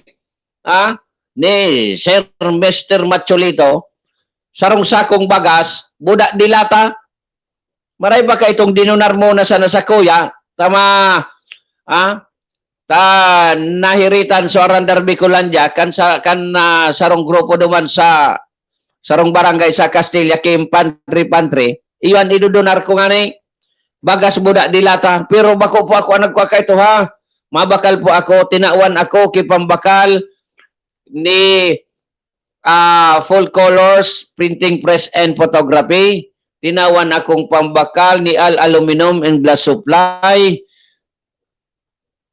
ah, ni Sir Mister Macholito, sarong sakong bagas, buda dilata, maray pa ka itong dinunar mo na sana sa kuya, tama, ah, ta nahiritan sa Arandar Bicolandia, kan sa, kan, ah, sarong grupo duman sa sarong barangay sa Castilla, Kim Pantry Pantry. Iyon, idudunar ko ngani, bagas buda dilata. Pero bako po ako ang nagkwa kaito, ha? Mabakal po ako, tinawan ako, kipambakal ni, ah, Full Colors, Printing Press and Photography. Tinawan akong pambakal ni Al Aluminum and Glass Supply.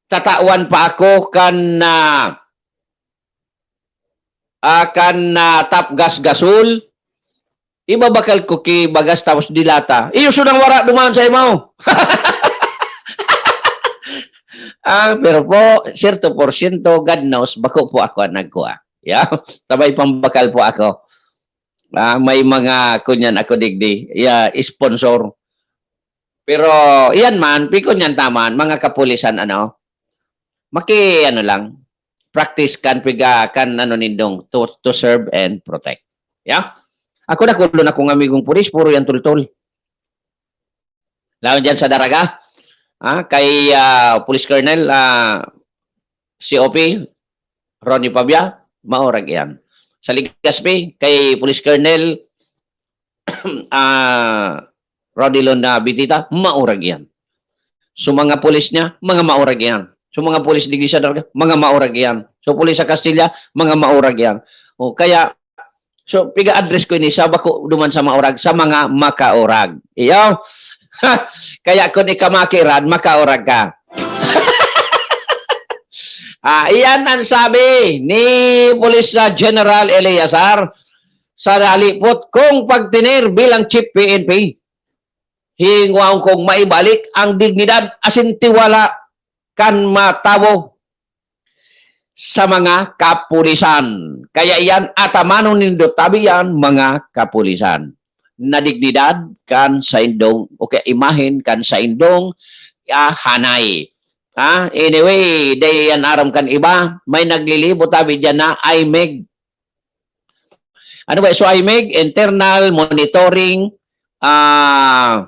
Tatawan pa ako kan, ah, ah, kan, ah, Top Gas Gasol, ibabakal ko ki bagas tapos dilata. Iyo, so nang wara duman sa imo. Ah, pero po, siyerto porsyento, God knows, bako po ako ang nagkuha. Yeah? Sabay pambakal po ako. Ah, may mga, kunyan ako digdi, yeah, sponsor. Pero, iyan man, pikon yan taman, mga kapulisan, ano, maki, ano lang, practice kan piga, kan, ano, nindong, to, to serve and protect. Yeah? Ako, nakulon akong amigong pulis, puro yan tultol. Laon dyan sa Daraga, ah, kay, ah, Police Colonel, ah, C O P, Ronnie Pabia, maurag yan. Sa Legazpi, kay Police Colonel, ah, Rodilon na Bitita, maurag yan. So, mga pulis niya, mga maurag yan. So, mga pulis digdi sa Daraga, mga maurag yan. So, pulis sa Castilla, mga maurag yan. O, kaya, so, piga-address ko ini sa bako duman sa maurag, sa mga makaurag. Iyo? Kaya kung ika makiran, makaurag ka. Ah, iyan ang sabi ni Police, ah, General Eleazar sa nalipot kong pagtener bilang Chief P N P. Hingwaon kong maibalik ang dignidad asin tiwala kan mga tawo sa mga kapulisan. Kaya iyan, atamanon nindo tabi yan, mga kapulisan, na dignidad kan saindong, o kaya imahen kan saindong, ah, hanay. Ah, anyway, dai yan aram kan iba, may naglilibot tabi diyan na IMEG. Ano ba? So, IMEG, internal monitoring, ah,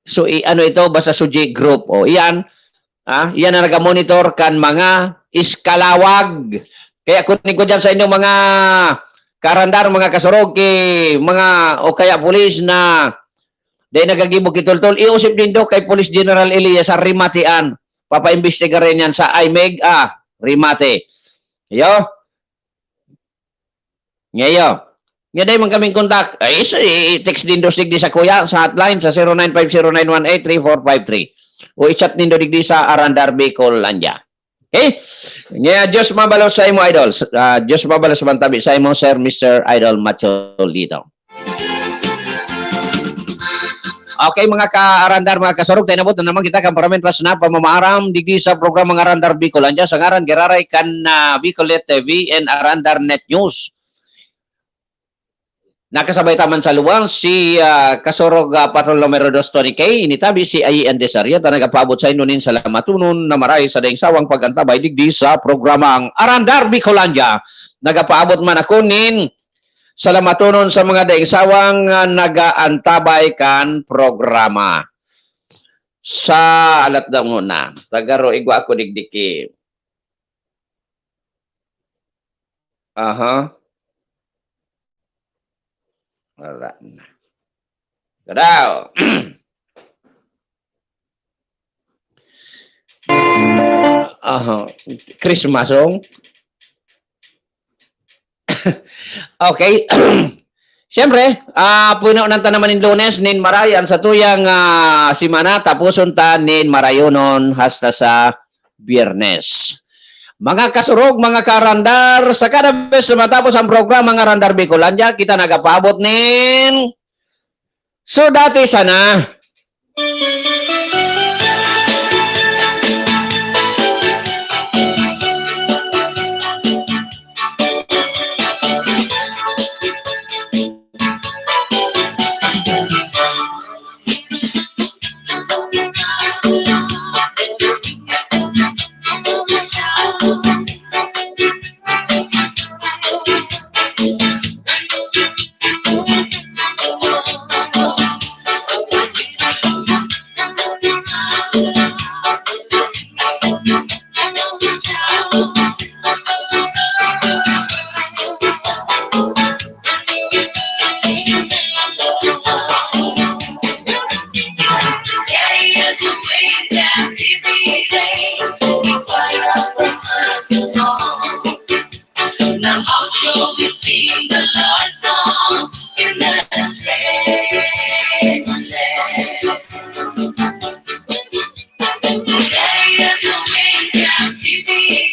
so, i-, ano ito? Basta suji group. O, iyan. Ah, iyan ang nagamonitor kan mga iskalawag. Kaya kunin ko dyan sa inyong mga karandar, mga kasurog, ki, mga, o kaya pulis na dai nagagibo ki tultol, iusip nindo kay Police General Elias sa Rimatian. Papaimbestigarin yan sa IMEG, ah, Rimate. Iyo? Ngayo. Nga dai man kaming kontak. Ay, is-, i-, i-text nindo digdi sa kuya, sa hotline, sa zero nine five zero nine one eight three four five three. O i-chat nindo digdi sa Arandar Bicolandia. Okay? Nga, Diyos mabalos sa imo, idol. S-, ah, Diyos mabalos sa bantabi sa imo, Sir, Mister Idol Macho Lito. Okay, mga kaarandar, mga kasurog, tayo na po na naman kita kan paramintras na pamamaaram digdi sa programang Arandar Bicolandia. Sa ngaran, giraray kan, ah, Bicolet T V and Arandar Net News. Nakasabay taman sa luwal si, ah, kasurog, ah, Patrol numero dos, Tony K. Initabi si Ayi Andesaria, ta nagapaabot sa indo nin salamatonon na maray sa daing sawang pag-antabay digdi sa programang Arandar Bicolandia. Nagapaabot man ako nin salamatonon sa mga daing sawang, ah, nagaantabay kan programa. Sa alat daw na, tagaro igwa ako digdiki. Aha. Wala na. Tadaw. Aha. Christmas song. Okay. Siyempre, ah, puno na ta naman nin Lunes, nin maray, ang satuyang, ah, semana, tapuson ta nin marayonon hasta sa Biyernes. Mga kasurog, mga kaarandar, sa kada bes na matapos ang programa ng Arandar Bicolandia, kita nagapaabot nin So, dati sana. Now how shall we sing the Lord's song in the strange land? Today is a way captivity.